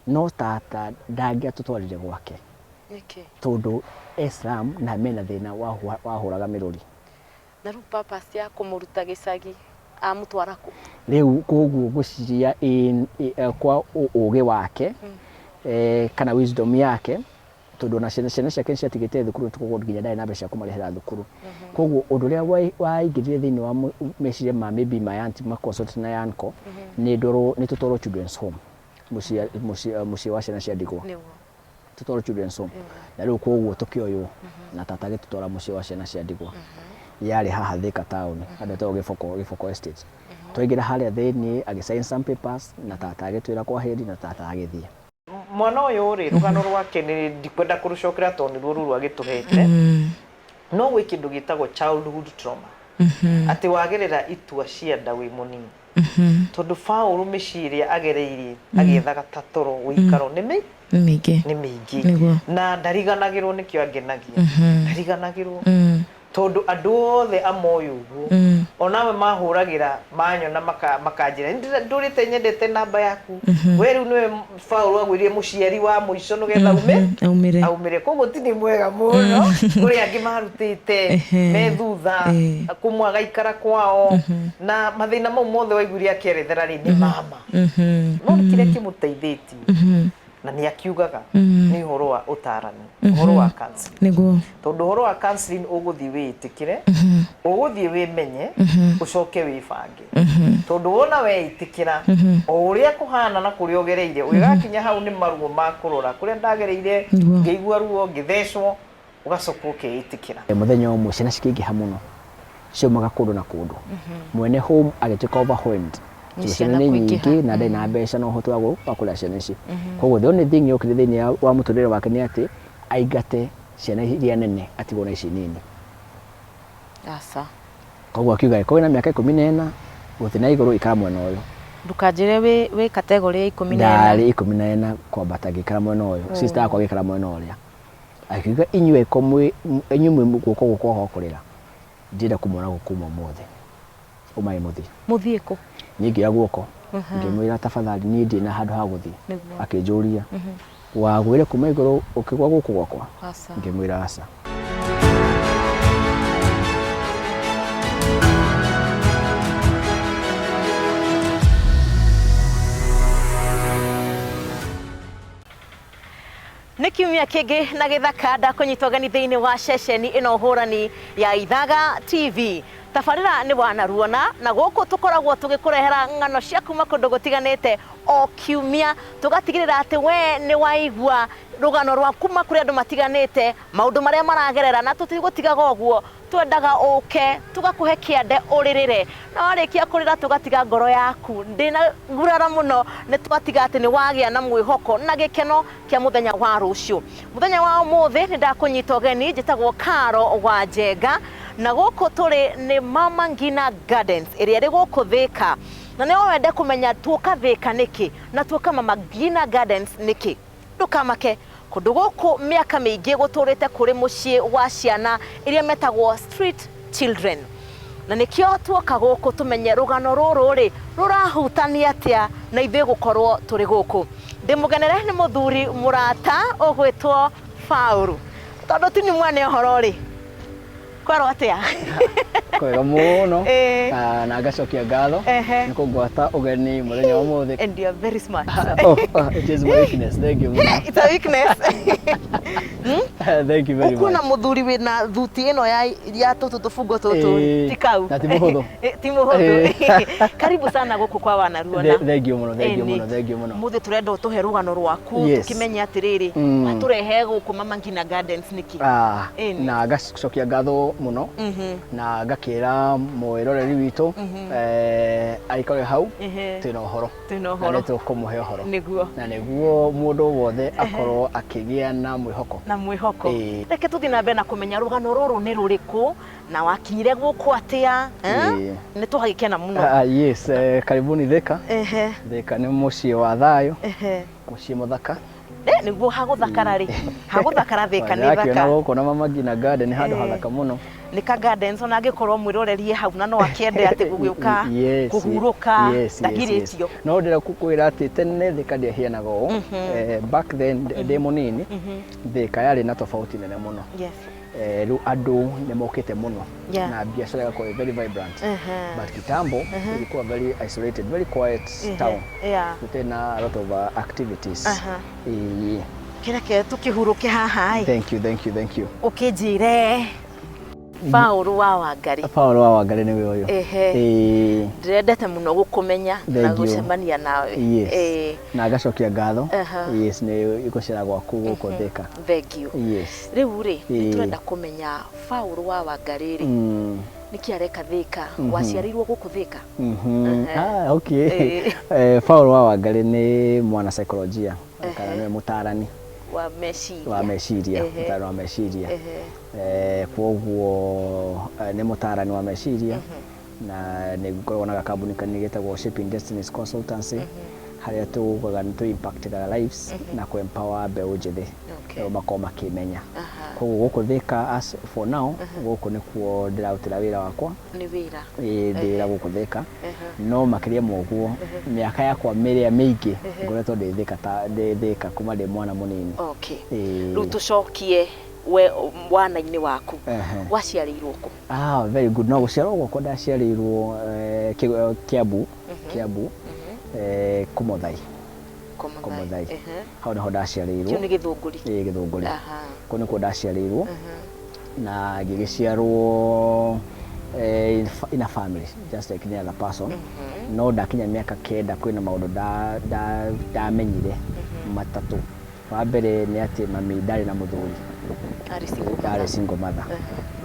No tata ndangĩatũtwarire gwake. Nĩkĩ? Tondũ e slum na mena thĩna wahũraga mĩrũri. Na rĩu purpose ya kũmũruta gĩcagi amũtwara kũ? Rĩu koguo ngwĩciria kwa ũgĩ wake kana wisdom yake, tondũ ona ciana ciake nĩ ciatigĩte thukuru koguo nginya ndarĩ na mbeca cia kũmarĩhĩra thukuru. Koguo ũndũ ũrĩa waingĩrire thĩinĩ wa meciria ma maybe my aunt ma consult na uncle nĩ ndwarwo nĩ tũtwarwo children's home, mũciĩ wa ciana cia ndigwa. Tũtwarwo children's home. Na rĩu koguo tũkĩoywo na tata agĩtũtwara mũciĩ wa ciana cia ndigwa. Yarĩ haha Thika town, handũ hetagwo Gĩboko, Gĩboko Estate. Twaingĩra harĩa thĩiniĩ agĩ sign some papers na tata agĩtwĩra kwaheri na tata agĩthiĩ. Mwana ũyũ rĩ, rũgano rwake nĩ ndikwenda kũrũcokera tondũ nĩruo rũrũ agĩtũhete. No gwĩ kĩndũ gĩtagwo childhood trauma. Atĩ wagerera itua cia nda wĩ mũnini. Tondũ Paũlũ mĩciĩ ĩrĩa agereire agĩethaga ta toro ũikaro nĩ mĩ Nĩ mĩingĩ. nĩ mĩingĩ. Nĩguo. Na ndariganagĩrwo nĩkĩo angenagia. Ndariganagĩrwo. Tondũ andũ othe amoĩ ũguo, ona amwe mahũragĩra manyona makanjĩra, ndũrĩte nyendete namba yaku, we rĩu nĩwe Paũlũ agwĩrire mũciari wa mũico nĩgetha ume Aumĩre. Aumĩre. Koguo ti nĩ mwega mũno, kũrĩ angĩ marutĩte me thutha, kũmwe agaikara kwao, na mathĩna mau mothe waiguire akĩerethera rĩ, nĩ mama. No kĩrĩa kĩmũteithĩtie, na nĩ akiugaga, nĩ ũhoro wa ũtarani, ũhoro wa counseling. Nĩguo. Tondũ ũhoro wa counseling ũgũthiĩ wĩĩtĩkĩre, ũgũthiĩ wĩmenye, ũcoke wĩbange. Tondũ wona weĩtĩkĩra, o ũrĩa kũhana na kũrĩa ũgereire, ũgĩgakinya hau nĩ maruo ma kũrora, kũrĩa ndagereire, ngĩigua ruo, ngĩthecwo, ũgacoka ũkeĩtĩkĩra. Mũthenya ũmwe ciana cikĩingĩha mũno, ciaumaga kũndũ na kũndũ. Mwene home agĩtuĩka overwhelmed Nĩ tondũ ciana ciana nĩ kũingĩha. nyingĩ na ndarĩ na mbeca na ũhoti wa kũrera ciana ici. Koguo the only thing yokire thĩinĩ wa mũtũrĩre wake nĩ atĩ aingate ciana iria nene atigwo na ici nini. Aca. Koguo akiuga angĩkorwo wĩna mĩaka 14 gũthiĩ na igũrũ ikara mwena ũyũ. Ndũkanjĩre wĩ wĩ category ya 14. Ndarĩ 14 kwambata ngĩikara mwena ũyũ, sister yakwa agĩikara mwena ũrĩa. Akiuga inyuĩ angĩkorwo mwĩ inyuĩ mwĩ guoko gũkũ gwa kũrĩra, ndirenda kũmuona gũkũ kuma ũmũthĩ. Umai mũthiĩ. Mũthiĩ kũ? Niĩ ngĩoya guoko ngĩmwĩra tafadhali niĩ ndirĩ na handũ ha gũthiĩ. Akĩnjũria wagwĩre kuma igũrũ ũkĩgwa gũkũ gwakwa? Aca. Ngĩmwĩra aca. Nĩ kiumia kĩngĩ na gĩthaka ndakũnyita ũgeni thĩinĩ wa ceceni ĩno hũrani ya Ithaga TV. Tabarĩra nĩ wanaruona na gũkũ tũkoragwo tũgĩkũrehera ng'ano cia kuma kũndũ gũtiganĩte o kiumia, tũgatigĩrĩra atĩ we nĩ waigua rũgano rwa kuma kũrĩ andũ matiganĩte, maũndũ marĩa maragerera, na tũtigũtigaga ũguo, twendaga ũke tũgakũhe kĩande ũrĩrĩre, na warĩkia kũrĩra tũgatiga ngoro yaku ndĩnagurara mũno, nĩ twatiga atĩ nĩ wagĩa na mwĩhoko na gĩkeno kĩa mũthenya wa rũciũ. Mũthenya wa ũmũthĩ nĩ ndakũnyita ũgeni, njĩtagwo Caro wa Njenga, na gũkũ tũrĩ nĩ Mama Ngina Gardens ĩrĩa ĩrĩ gũkũ Thĩka. Na no wende kũmenya tuoka Thĩka nĩkĩ na tuoka Mama Ngina Gardens nĩkĩ? Ndũkamake, kũndũ gũkũ mĩaka mĩingĩ gũtũrĩte kũrĩ mũciĩ wa ciana iria metagwo street children. Na nĩkĩo tuoka gũkũ tũmenye rũgano rũrũ-rĩ, rũrahutania atĩa na ithuĩ gũkorwo tũrĩ gũkũ. Ndĩmũgenere nĩ mũthuri mũrata ũgwĩtwo Paũlũ. Tondũ ti niĩ mwene ũhoro-rĩ, Kwerwo atia? Kwega mũno. Ĩĩ. Ah, na ngacokia ngatho Ehe. nĩ kũngwata ũgeni mũthenya wa ũmũthĩ. And you are very smart. Oh, oh, it is my weakness. Thank you mũno. It's a weakness. Thank you very much. Ũkuona mũthuri wĩna thuti ĩno ya ya tũtũ tũbungo tũtũ Ĩĩ. ti kau. Na ti mũhũthũ. Eh, ti mũhũthũ. Ĩĩ. Karibu sana gũkũ kwa Wanaruona. Thank you mũno, thank you Ĩni. mũno, thank you mũno. Mũthĩ tũrenda ũtũhe rũgano rwaku tũkĩmenye atĩrĩrĩ watũrehe gũkũ Mama Ngina Gardens nĩkĩ? Ah, Ĩni. Na ngacokia ngatho mũno na ngakĩra mwĩroreri witũ aikare hau twĩna ũhoro Twĩna na ũhoro. nĩ tũkũmũhe ũhoro Nĩguo. Na nĩguo mũndũ wothe akorwo akĩgĩa na mwĩhoko. Na mwĩhoko. Ĩĩ. Reke tũthiĩ na mbere na kũmenya rũgano rũrũ nĩ rũrĩkũ na wakinyire gũkũ atĩa, eh? Ĩĩ. Nĩ twagĩkena mũno. Ah, yes, karibuni Thika. Thika nĩ mũciĩ wa thayũ, mũciĩ mũthaka. Nĩguo hagũthakara rĩ, hagũthakara Thĩka nĩ Ndĩrakĩona thaka. Gũkũ na Mama Ngina Garden nĩ handũ hathaka mũno. Nĩ ka gardens, ona angĩkorwo mwĩroreri e hau na no akĩende atĩ gũgĩũka kũhurũka, ndagirĩtio. No ndĩrenda kwĩra atĩ tene Thĩka ndĩahianaga ũũ. Back then ndĩ mũnini, Thĩka yarĩ na tofauti nene mũno. Rĩu andũ nĩ mokĩte mũno na biacara ĩgakorwo ĩ very vibrant. But kitambo ilikuwa very isolated, very quiet town. Gũtarĩ na a lot of activities. Ĩĩ. Kĩreke tũkĩhurũke haha ĩ. Thank you, thank you, thank you. Ũkĩnjĩre Paũlũ wa Wangari. Paũlũ wa Wangari nĩwe ũyũ. Ĩĩ. Ndĩrendete mũno gũkũmenya na Thank you. gũcemania nawe. Yes. Na ngacokia ngatho. Yes, nĩ gũcera gwaku gũkũ Thĩka. Thank you. Yes. Rĩu rĩ, nĩ tũrenda kũmenya Paũlũ wa Wangari rĩ, nĩkĩ areka Thĩka? Waciarĩirwo gũkũ Thĩka? Ah, okay. Paũlũ wa Wangari nĩ mwana saikolojia kana nĩwe mũtaarani wa meciria. Wa meciria, mũtaarani wa meciria. Kwoguo nĩ mũtaarani wa meciria na nĩ ngoragwo na gakambuni kanini getagwo Shaping Destinies Consultancy, harĩa tugaga nĩ tũ impactaga lives na kũ empower mbeũ njĩthĩ makorwo makĩmenya. Koguo gũkũ Thĩka, as for now, gũkũ nĩkuo ndĩrarutĩra wĩra wakwa. Nĩ wĩra. Ĩĩ, ndĩ wĩra gũkũ Thĩka, no makĩria ma ũguo mĩaka yakwa mĩrĩa mĩingĩ ngoretwo ndĩ Thĩka, ta ndĩ Thĩka kuma ndĩ mwana mũnini. Ĩĩ. Rĩu tũcokie we wana-inĩ waku. Waciarĩirwo kũ? Ah, very good. No gũciarwo gwakwa ndaciarĩirwo Kiambu, Kiambu, Kũmothai. Kũmothai. Hau nĩho ndaciarĩirwo. Kĩu nĩ Gĩthũngũri? Ĩĩ, Gĩthũngũri. Kũu nĩkuo ndaciarĩirwo na ngĩgĩciarwo in a family just like any other person. No ndakinya mĩaka 9 kwĩna maũndũ ndamenyire matatũ. Wa mbere nĩ atĩ mami ndarĩ na mũthuri. Arĩ single mother. Ndarĩ single mother.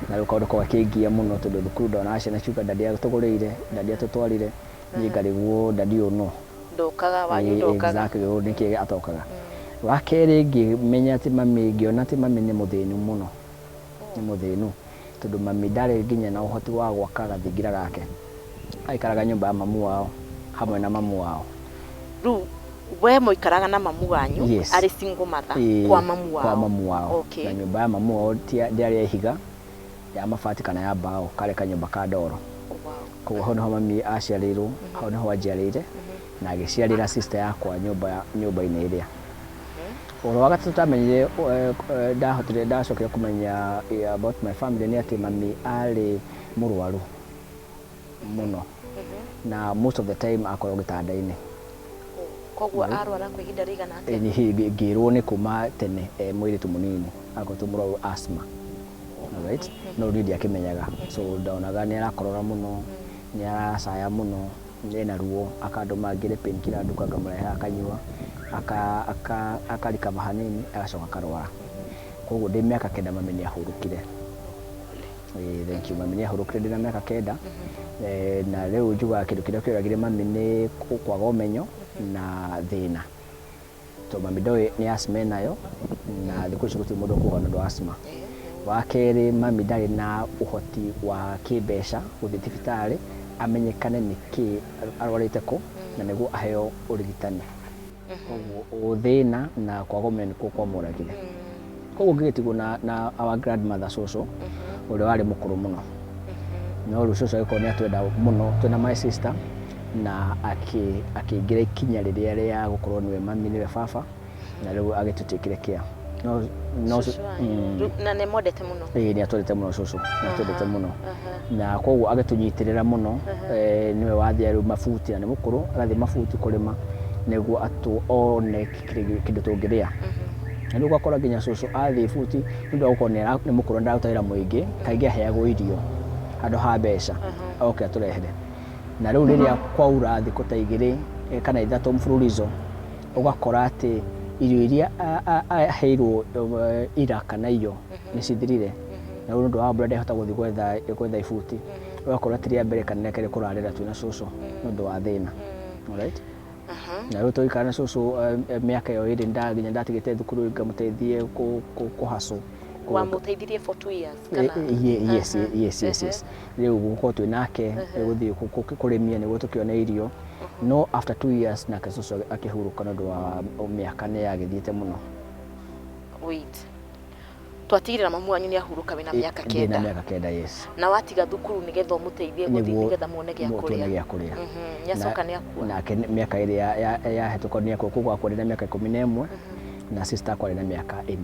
Na rĩu kaũndũ kau gakĩngia mũno tondũ thukuru ndonaga ciana ciuga daddy atũgũrĩire, daddy atũtwarire, niĩ ngarigwo daddy ũyũ no. Ndokaga wanyu ndokaga. Exactly, ũyũ nĩkĩ atokaga. Wa kerĩ ngĩmenya atĩ mami, ngĩona atĩ mami nĩ mũthĩnu mũno. Nĩ mũthĩnu tondũ mami ndarĩ nginya na ũhoti wa gwaka gathingira gake. Aikaraga nyũmba ya mamu wao hamwe na mamu wao. Rĩu we mũikaraga na mamu wanyu? Yes. Arĩ single mother? Ĩĩ, kwa mamu wao? Kwa mamu wao. Na nyũmba ya mamu wao ndĩarĩ ya ihiga, ya mabati kana ya mbaũ, karĩ kanyũmba ka ndoro. Koguo hau nĩho mami aciarĩirwo, hau nĩho anjiarĩire na agĩciarĩra sister yakwa nyũmba-inĩ ĩrĩa. Ũhoro wa gatatũ ndamenyire, ndahotire, ndacokire kũmenya about my family nĩ atĩ mami arĩ mũrwaru mũno na most of the time akoragwo gĩtanda-inĩ. Koguo arwara kwa ihinda rĩigana atĩa? Ngĩrwo nĩ kuma tene e mũirĩtu mũnini akoretwo mũrwaru asthma. Alright? No niĩ ndiakĩmenyaga. So ndonaga nĩ arakorora mũno, nĩ aracaya mũno, ena ruo, akandũma ngĩre painkiller nduka ngamũrehera akanyua, akarikaba hanini agacoka akarwara. Koguo ndĩ mĩaka 9 mami nĩ ahurũkire. Ĩĩ, thank you. Mami nĩ ahurũkire ndĩna mĩaka 9. Na rĩu njugaga kĩndũ kĩrĩa kĩoragire mami nĩ kwaga ũmenyo na thĩna. Tondũ mami ndoĩ nĩ asthma enayo na thikũ ici gũtirĩ mũndũ ũkuga nĩ ũndũ wa asthma. Wa kerĩ, mami ndarĩ na ũhoti wa kĩmbeca gũthiĩ thibitarĩ amenyekane nĩkĩ arwarĩte kũ na nĩguo aheo ũrigitani. Koguo thĩna na kwaga ũmenyo nĩkuo kwamũragire. Koguo ngĩgĩtigwo na our grandmother, cũcũ ũrĩa warĩ mũkũrũ mũno. No rĩu cũcũ agĩkorwo nĩ atwenda mũno twĩna my sister na akĩingĩra ikinya rĩrĩa rĩa gũkorwo nĩwe mami nĩwe baba na rĩu agĩtũtĩkĩre care. No Cũcũ wanyu. Na nĩ mwendete mũno? Ĩĩ, nĩ atwendete mũno cũcũ, nĩ atwendete mũno. Na koguo agĩtũnyitĩrĩra mũno, nĩwe wathiaga rĩu mabuti na nĩ mũkũrũ, agathiĩ mabuti kũrĩma nĩguo one kĩndũ tũngĩrĩa. Na rĩu ũgakora nginya cũcũ athiĩ buti nĩ ũndũ wa gũkorwo nĩ mũkũrũ na ndararuta wĩra mũingĩ, kaingĩ aheagwo irio handũ ha mbeca oke atũrehere. Na rĩu rĩrĩa kwaura thikũ ta 2 kana 3 mfululizo, ũgakora atĩ irio iria aheirwo ira kana iyo nĩ cithirire. Na rĩu nĩ ũndũ wa mbura ndahota gũthiĩ gwetha ibuti. Ũgakora ti rĩa mbere kana rĩa kerĩ kũrarĩra twĩna cũcũ nĩ ũndũ wa thĩna. Alright? Na rĩu tũgĩikara na cũcũ mĩaka ĩyo 2 nginya ndatigĩte thukuru ngamũteithie kũhacũ. Wamũteithirie for 2 years kana? Yes, yes, yes, yes. Rĩu gũkorwo twĩ nake gũthiĩ kũrĩmia nĩguo tũkĩone irio. No after 2 years nake cũcũ akĩhurũka nĩ ũndũ wa mĩaka nĩ yagĩthiĩte mũno. Wait, twatigĩrĩra mamu wanyu nĩ ahurũka wĩna mĩaka Ndĩ na 9? Mĩaka 9, yes. Na watiga thukuru nĩgetha ũmũteithie gũthiĩ nĩgetha muone gĩa tuone kũrĩa. Gĩa kũrĩa. Nĩacoka nĩ akua? Nake mĩaka ĩrĩ yahĩtũka nĩ akua, koguo akua ndĩ na mĩaka 11 na sister akwa arĩ na mĩaka 4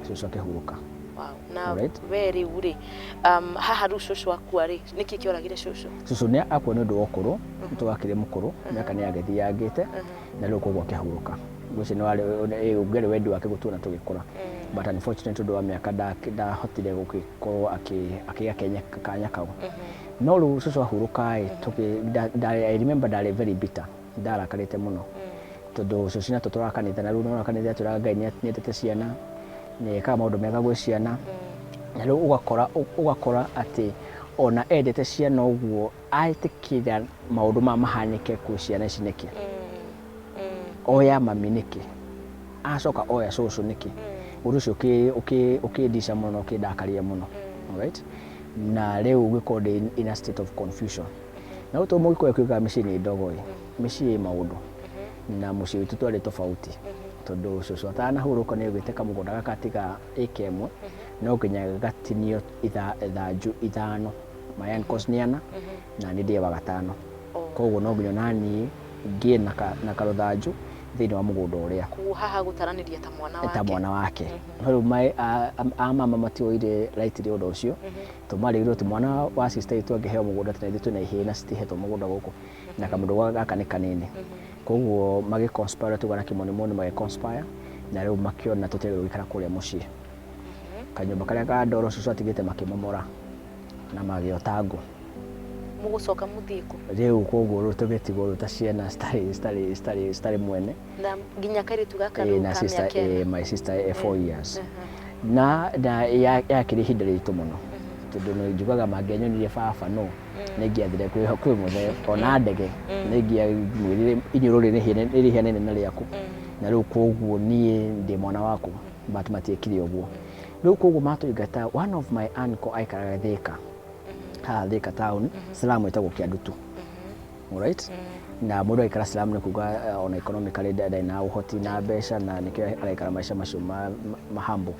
cũcũ akĩhurũka. Wow. Na we rĩu rĩ, haha rĩu cũcũ akua rĩ, nĩkĩ kĩoragire cũcũ? Cũcũ nĩ akua nĩ ũndũ wa ũkũrũ, tũgakĩrĩ mũkũrũ, mĩaka nĩ yagĩthiangĩte na rĩu koguo akĩhurũka. Ũcio nĩ warĩ ũngĩarĩ wendi wake gũtuona tũgĩkũra, but unfortunately ũndũ wa mĩaka ndahotire gũgĩkorwo akĩgĩa kanya kau. No rĩu cũcũ ahurũka ĩ, I remember ndarĩ very bitter, ndarakarĩte mũno tondũ cũcũ nĩ atũtwaraga kanitha na rĩu nĩwona kanitha atwĩraga Ngai nĩ endete ciana, nĩ ekaga maũndũ mega gwĩ ciana, na rĩu ũgakora atĩ ona endete ciana ũguo etĩkĩra maũndũ maya mahanĩke kwĩ ciana ici nĩkĩ? Oya mami nĩkĩ? Acoka oya cũcũ nĩkĩ? Ũndũ ũcio ũkĩndica mũno na ũkĩndakaria mũno. Alright? Na rĩu ngĩkorwo ndĩ in a state of confusion. Na rĩu tondũ mũgĩkũyũ akiugaga mĩciĩ nĩ ndogo ĩ, mĩciĩ ĩ maũndũ. Na mũciĩ witũ twarĩ tofauti tondũ cũcũ atanahurũka nĩ augĩte kamũgũnda gaka tiga ĩka 1 no nginya gatinio ithanju ithano. My uncles nĩ ana na niĩ ndĩ wa gatano, koguo no nginya naniĩ ngĩe na karũthanju thĩinĩ wa mũgũnda ũrĩa. Koguo haha gũtaranĩria ta mwana wake. Ta mwana wake. No rĩu a mama matioire rightly ũndũ ũcio tondũ marĩirwo atĩ mwana wa sister itũ angĩheo mũgũnda tena ithuĩ twĩna ihĩĩ na citihetwo mũgũnda gũkũ na kamũndũ gaka nĩ kanini. Koguo magĩ conspire, tuga na kĩmonimoni, magĩ conspire na rĩu makĩona tũtiagĩrĩirwo gũikara kũrĩa mũciĩ. Kanyũmba karĩa ka ndoro cũcũ atigĩte makĩmomora na magĩota ngũ. Mũgũcoka mũthiĩ kũ? Rĩu koguo rĩu tũgĩtigwo rĩu ta ciana citarĩ mwene. Na nginya kairĩtu gaka rĩu na ka sister, mĩaka 4. My sister 4 years na yakĩrĩ ihinda rĩritũ mũno tondũ nĩ njugaga mangĩanyonirie baba no nĩ ingĩathire kwĩ mũthee ona ndege nĩ ingĩamwĩrire inyũrũ rĩrĩ rĩhianaine na rĩaku na rĩu koguo niĩ ndĩ mwana waku, but matiekire ũguo. Rĩu koguo matũingata, one of my uncle aikaraga Thĩka, haha Thĩka town, slum ĩtagwo Kĩandutu. Alright? Na mũndũ aikara slum nĩ kuga ona economically ndarĩ na ũhoti na mbeca na nĩkĩo araikara maica macio ma humble.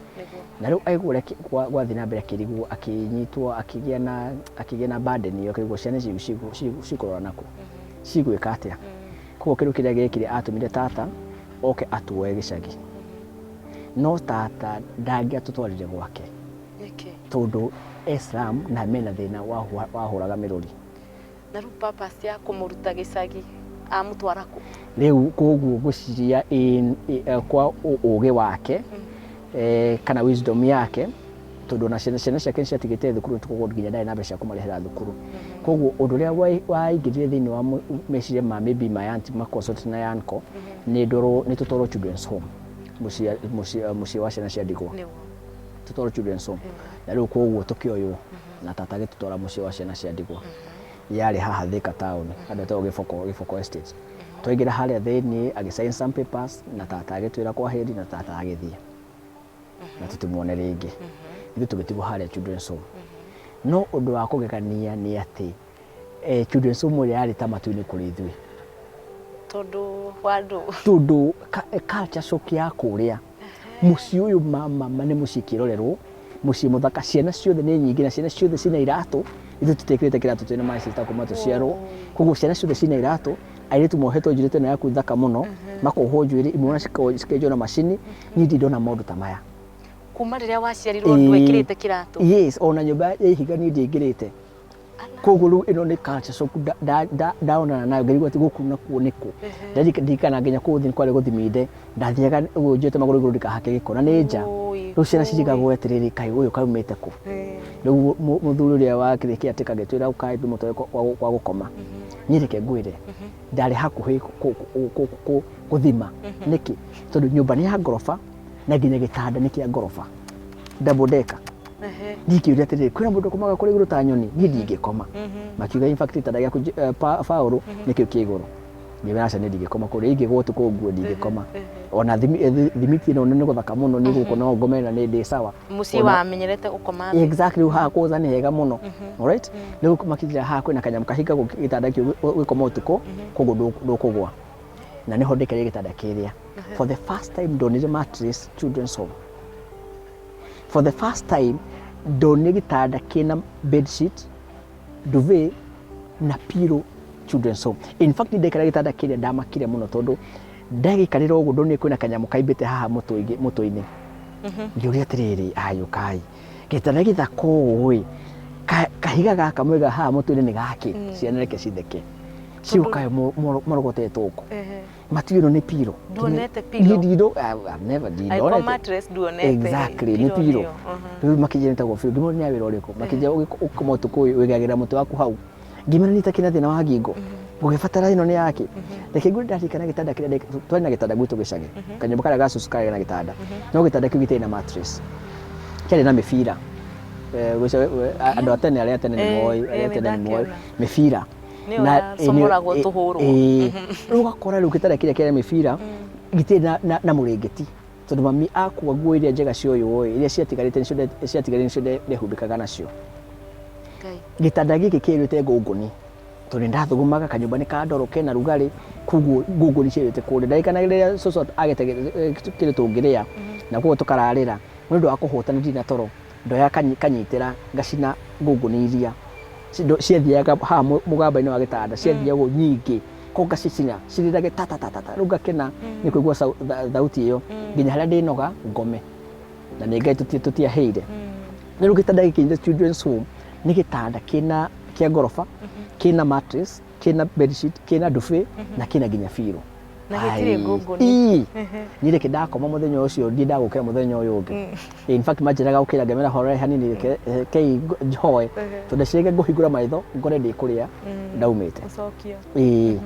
Na rĩu aigua ũrĩa gwathiĩ na mbere akĩrigwo, akĩnyitwo, akĩgĩa na burden ĩyo, akĩrigwo ciana ici cikũrora nakũ, cigwĩka atĩa. Koguo kĩndũ kĩrĩa gĩekire, atũmire tata oke atuoe gĩcagi, no tata ndangĩatũtwarire gwake. Nĩkĩ? Tondũ e slum na mena thĩna wahũraga mĩrũri. Na rĩu purpose ya kũmũruta gĩcagi amũtwara kũ? Rĩu koguo ngwĩciria kwa ũgĩ wake kana wisdom yake, tondũ ona ciana ciake nĩ ciatigĩte thukuru, koguo nginya ndarĩ na mbeca cia kũmarĩhĩra thukuru. Koguo ũndũ ũrĩa waingĩrire thĩinĩ wa meciria ma maybe my aunt ma consult na uncle nĩ ndorwo nĩ tũtwarwo children's home, mũciĩ wa ciana cia ndigwa. Tũtwarwo children's home. Na rĩu koguo tũkĩoywo na tata agĩtũtwara mũciĩ wa ciana cia ndigwa yarĩ haha Thika town, handũ hetagwo Gĩboko Estate. Twaingĩra harĩa thĩinĩ agĩ sign some papers na tata agĩtwĩra kwaheri na tata agĩthiĩ na tũtimuone rĩngĩ. Ithuĩ tũgĩtigwo harĩa children's home. No ũndũ wa kũgegania nĩ atĩ children's home ĩrĩa yarĩ ta matu-inĩ kũrĩ ithuĩ. Tondũ wa andũ? Tondũ culture shock ya kũrĩa mũciĩ ũyũ mama nĩ mũciĩ kĩrorerwo, mũciĩ mũthaka, ciana ciothe nĩ nyingĩ na ciana ciothe ciĩna iratũ. Ithuĩ tũtiĩkĩrĩte kĩratũ twĩna my sister kuma tũciarwo. Koguo ciana ciothe ciĩna iratũ, airĩtu mohetwo njuĩrĩ tena yaku thaka mũno, makohwo njuĩrĩ imwe ona cikenjwo na macini. Niĩ ndirĩ ndona maũndũ ta maya. Kuma rĩrĩa waciarirwo ndwekĩrĩte kĩratũ? Yes, ona nyũmba ya ihiga niĩ ndiaingĩrĩte. Koguo rĩu ĩno nĩ culture shock ndaonana nayo, ngĩrigwo atĩ gũkũ nakuo nĩkũ. Ndirikana nginya kũu thĩ kwarĩ gũthiminde, ndathiaga ũguo njoete magũrũ igũrũ ndikahake gĩko na nĩ nja. Rĩu ciana cirigagwo atĩrĩrĩ, kaĩ ũyũ kaumĩte kũ? Rĩu mũthuri ũrĩa wakĩrĩ caretaker agĩtwĩra ũkai ndĩmũtware kwa gũkoma. Niĩ reke ngwĩre, ndarĩ hakuhĩ gũthima. Nĩkĩ? Tondũ nyũmba nĩ ya ngoroba na nginya gĩtanda nĩ kĩa ngoroba, double decker. Niĩ ngĩũria atĩrĩrĩ, kwĩna mũndũ ũkomaga kũrĩa igũrũ ta nyoni? Niĩ ndingĩkoma. Makiuga in fact gĩtanda gĩaku Paũlũ nĩkĩo kĩ igũrũ. Ngĩmera aca niĩ ndingĩkoma kũrĩa, ingĩgwa ũtukũ nguo ndingĩkoma. Ona thimiti ĩno nĩ gũthaka mũno, nĩ gũkũ no ngome na nĩ ndĩ sawa. Mũciĩ wamenyerete gũkoma thĩ. Exactly, rĩu haha kwanza nĩ hega mũno. Alright, rĩu makĩnjĩra haha kwĩna kanyamũ kahingagwo gĩtanda kĩu ũgĩkoma ũtukũ, koguo ndũkũgwa. Na nĩho ndaikarire gĩtanda kĩrĩa. For the first time ndonire mattress children's home. For the first time ndonire gĩtanda kĩna bed sheet, duvet na pillow children's home. In fact ndaikara gĩtanda kĩrĩa ndamakire mũno tondũ ndagĩikarĩra ũguo ndonire kwĩna kanyamũ kaimbĩte haha mũtwe-inĩ. Ngĩũria atĩrĩrĩ, ayũkai gĩtanda gĩthaka ũũ ĩ, kahiga gaka mwega haha mũtwe-inĩ nĩ gakĩ? Ciana reke citheke ciũkayo morogotetwo ũkũ matiũĩ ĩno nĩ pillow. Nduonete pillow? Niĩ I've never Angĩkorwo ndonete. Mattress nduonete. Exactly, nĩ pillow pillow. nĩyo. Rĩu makĩnjĩra nĩtagwo pillow, ngĩmũria nĩ ya wĩra ũrĩkũ, makĩnjĩra ũgĩkoma ũtukũ wĩigagĩrĩra mũtwe waku hau, ngĩmera niĩ itakĩrĩ na thĩna wa ngingo ngũgĩbatara ĩno nĩ yake. Reke ngue ndarikana gĩtanda kĩrĩa twarĩ na gĩtanda gwitũ gĩcagi, kanyũmba karĩa ga cũcũ karĩ na gĩtanda, no gĩtanda kĩu gĩtiarĩ na mattress, kĩarĩ na mĩbira. Andũ a tene, arĩa a tene nĩ moĩ, arĩa a tene nĩ moĩ mĩbira. Nĩyo yacomoragwo tũhũrwo. Rĩu ũgakora rĩu gĩtanda kĩrĩa kĩarĩ na mĩbira gĩtirĩ na mũrĩngĩti, tondũ mami akua nguo iria njega cia ũyũ ĩ, iria ciatigarĩte nĩcio ndehumbĩkaga nacio. Gĩtanda gĩkĩ kĩerũte ngũngũni, tondũ nĩ ndathugumaga, kanyũmba nĩ ka ndoro kena rugarĩ, koguo ngũngũni cierũte kũrĩa. Ndarikana rĩrĩa cũcũ agĩte kĩndũ tũngĩrĩa na koguo tũkararĩra, nĩ ũndũ wa kũhũta nĩ ndirĩ na toro, ndoya kanyitĩra ngacina ngũngũni iria ciathiaga haha mũgamba-inĩ wa gĩtanda, ciathiaga ũguo nyingĩ, koguo ngacicina cirĩrage ta ta ta ta ta, rĩu ngakena nĩ kũigua thauti ĩyo nginya harĩa ndĩnoga ngome, na nĩ Ngai tũtiahĩire. Rĩu gĩtanda gĩkĩ the children's home nĩ gĩtanda kĩna kĩa ngoroba, kĩna mattress, kĩna bed sheet, kĩna duvet na kĩna nginya pillow. Na gĩtirĩ ngũngũni. Ii. Niĩ reke ndakoma mũthenya ũcio ndiĩ ndagũkĩra mũthenya ũyũ ũngĩ. In fact manjĩraga gũkĩra ngemera horere hanini, rekei njoe, tondũ ndeciragia ngũhingũra maitho ngore ndĩ kũrĩa ndaumĩte. Ũcokio. Ĩĩ.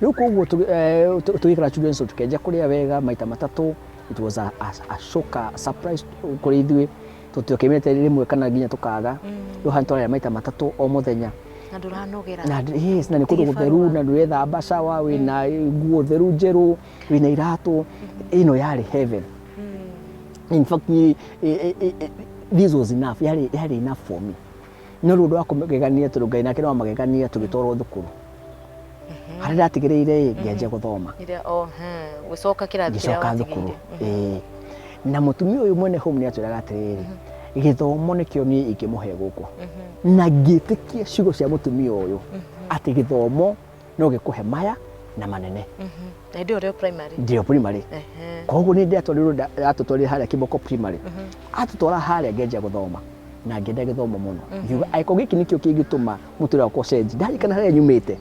Rĩu koguo tũgĩikara children's home tũkĩanjia kũrĩa wega maita matatũ. It was a shock, a surprise kũrĩ ithuĩ, tũtiokĩmĩte rĩmwe kana nginya tũkaga. Rĩu haha nĩtwarĩa maita matatũ o mũthenya. Na ndũranogera. Na yes, na nĩ kũndũ gũtheru, na ndũrethamba shower, wĩna nguo theru njerũ, wĩna iratũ, ĩno yarĩ heaven. In fact this was enough, yarĩ enough for me. No rĩu ũndũ wa kũmagegania, tondũ Ngai nake nĩ wa magegania, tũgĩtwarwo thukuru harĩa ndatigĩrĩire ĩ, ngĩanjia gũthoma. Gũcoka kĩrathi kĩrĩa Ngĩcoka thukuru. Watigĩire. Ĩĩ, na mũtumia ũyũ mwene home nĩ atwĩraga atĩrĩrĩ, gĩthomo nĩkĩo niĩ ingĩmũhe gũkũ, na ngĩtĩkia ciugo cia mũtumia ũyũ atĩ gĩthomo no gĩkũhe maya na manene. Na hĩndĩ ĩyo ũrĩ o primary? Ndĩ o primary. Koguo nĩ ndatwarirwo, atũtwarire harĩa Kiboko Primary, atũtwara harĩa ngĩanjia gũthoma na ngĩenda gĩthomo mũno, ngiuga angĩkorwo gĩkĩ nĩkĩo kĩngĩtũma mũtũrĩre wakwa ũcenjie, ndarikana harĩa nyumĩte,